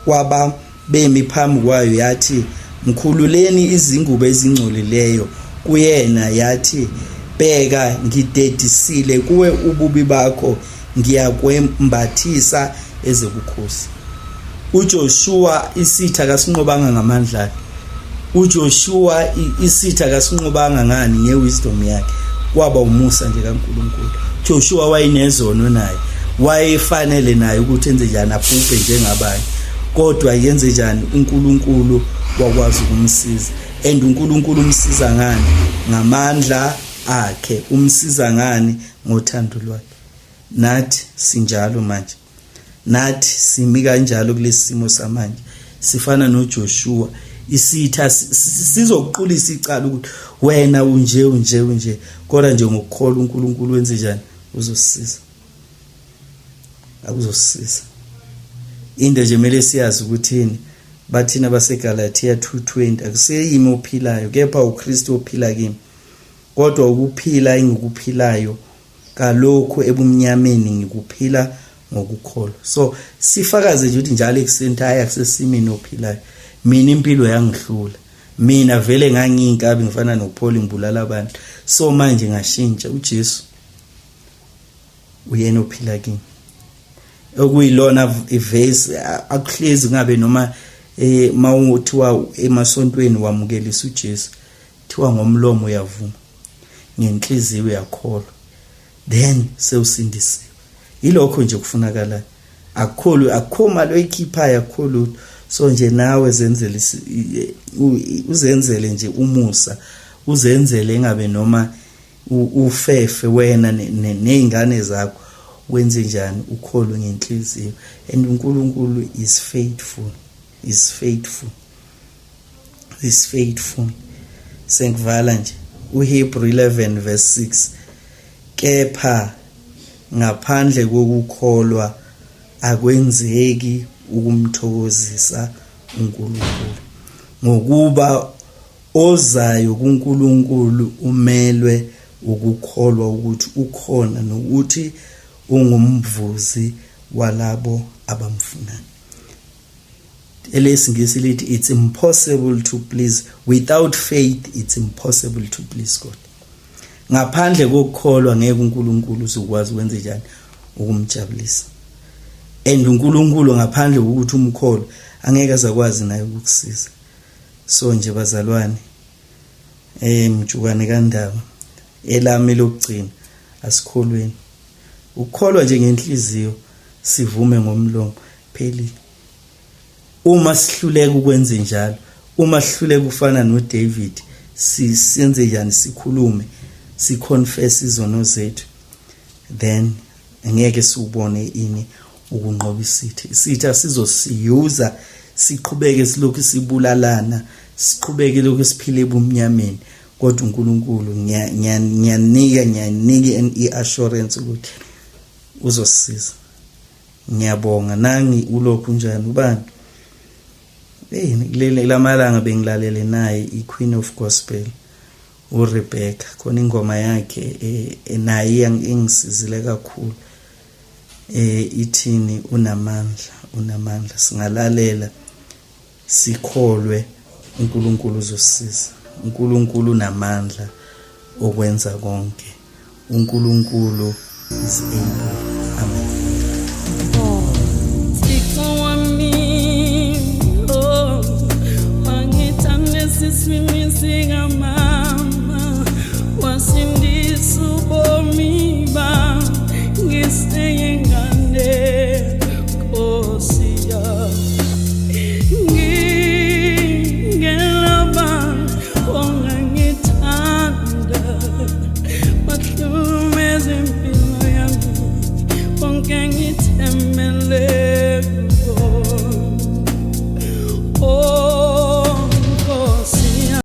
kwaba bemi phambi kwayo, yathi, 'Mkhululeni izingubo ezingcolileyo kuyena.' Yathi, 'Bheka, ngidedisile kuwe ububi bakho, ngiyakwembathisa ezobukhosi.'" UJoshua isitha kasinqobanga ngamandla akhe. UJoshua isitha kasinqobanga ngani? Ngewisdom yakhe. Kwaba umusa nje kaNkulunkulu. Joshua wayenezono naye, wayefanele naye ukuthi enze njani? Abhubhe njengabanye. Kodwa yenze njani? uNkulunkulu wakwazi ukumsiza. And uNkulunkulu umsiza ngani? Ngamandla akhe. Umsiza ngani? Ngothando lwakhe. Nathi sinjalo manje, nathi simi kanjalo kulesi simo samanje, sifana noJoshua. Isitha sizokuqulisa icala ukuthi wena unje, unje, unje, kodwa nje ngokukholwa uNkulunkulu wenze njani? Uzosisiza, akuzosisiza. Into nje kumele siyazi ukuthini, bathina baseGalatia 2:20, "Akuseyimi ophilayo, kepha uKristu ophila kimi. Kodwa ukuphila engikuphilayo kalokhu ebumnyameni ngikuphila ngokukholwa." So sifakaze nje ukuthi njalo ekuseni, hayi, akusesimini ophilayo, mina impilo yangihlula, mina vele ngangiyinkabi, ngifana noPaul, ngibulala abantu. So manje ngashintsha, uJesu uyena ophila kimi, okuyilona ivesi akuhlezi ngabe noma mawuthiwa emasontweni wamukelisa uJesu, thiwa ngomlomo uyavuma, ngenhliziyo uyakholwa, then sewusindisiwe. Yilokho nje kufunakala, akukhulu, akukho mali oyikhiphayo, akukho lutho. So nje nawe zenzele, uzenzele nje umusa, uzenzele engabe noma ufefe wena nezingane zakho. Wenze njani? Ukholwe ngenhliziyo, and uNkulunkulu is faithful, is faithful, is faithful. Sengivala nje, uHebrew 11 verse 6: "Kepha ngaphandle kokukholwa akwenzeki ukumthokozisa uNkulunkulu, ngokuba ozayo kuNkulunkulu umelwe ukukholwa ukuthi ukhona nokuthi ungumvuzi walabo abamfunayo." ElesiNgisi lithi, "It's impossible to please without faith, it's impossible to please God." Ngaphandle kokukholwa ngeke uNkulunkulu uzokwazi ukwenze njani? Ukumjabulisa. And uNkulunkulu ngaphandle kokuthi umkholo angeke azakwazi naye ukukusiza. So nje bazalwane, mjukane kaNdaba, elami lokugcina, asikholweni. Ukukholwa nje ngenhliziyo sivume ngomlomo, phelile. Uma sihluleka ukwenza njalo, uma sihluleka ufana noDavid, sisenze njani? Sikhulume, siconfess izono zethu, then ngeke siubone ini ukunqoba isitha. Isitha sizosiyuza siqhubeke silokhu sibulalana, siqhubeke lokhu siphile ebumnyameni, kodwa uNkulunkulu ngiyanika i-assurance ukuthi uzosisiza. Ngiyabonga. Nangi ulokhu njani ubani? Hey, kuleli lamalanga bengilalele naye i-Queen of Gospel uRebecca, khona ingoma yakhe naye ingisizile kakhulu, ithini? Unamandla, unamandla. Singalalela, sikholwe, uNkulunkulu uzosisiza. uNkulunkulu unamandla okwenza konke. uNkulunkulu is able. Amen.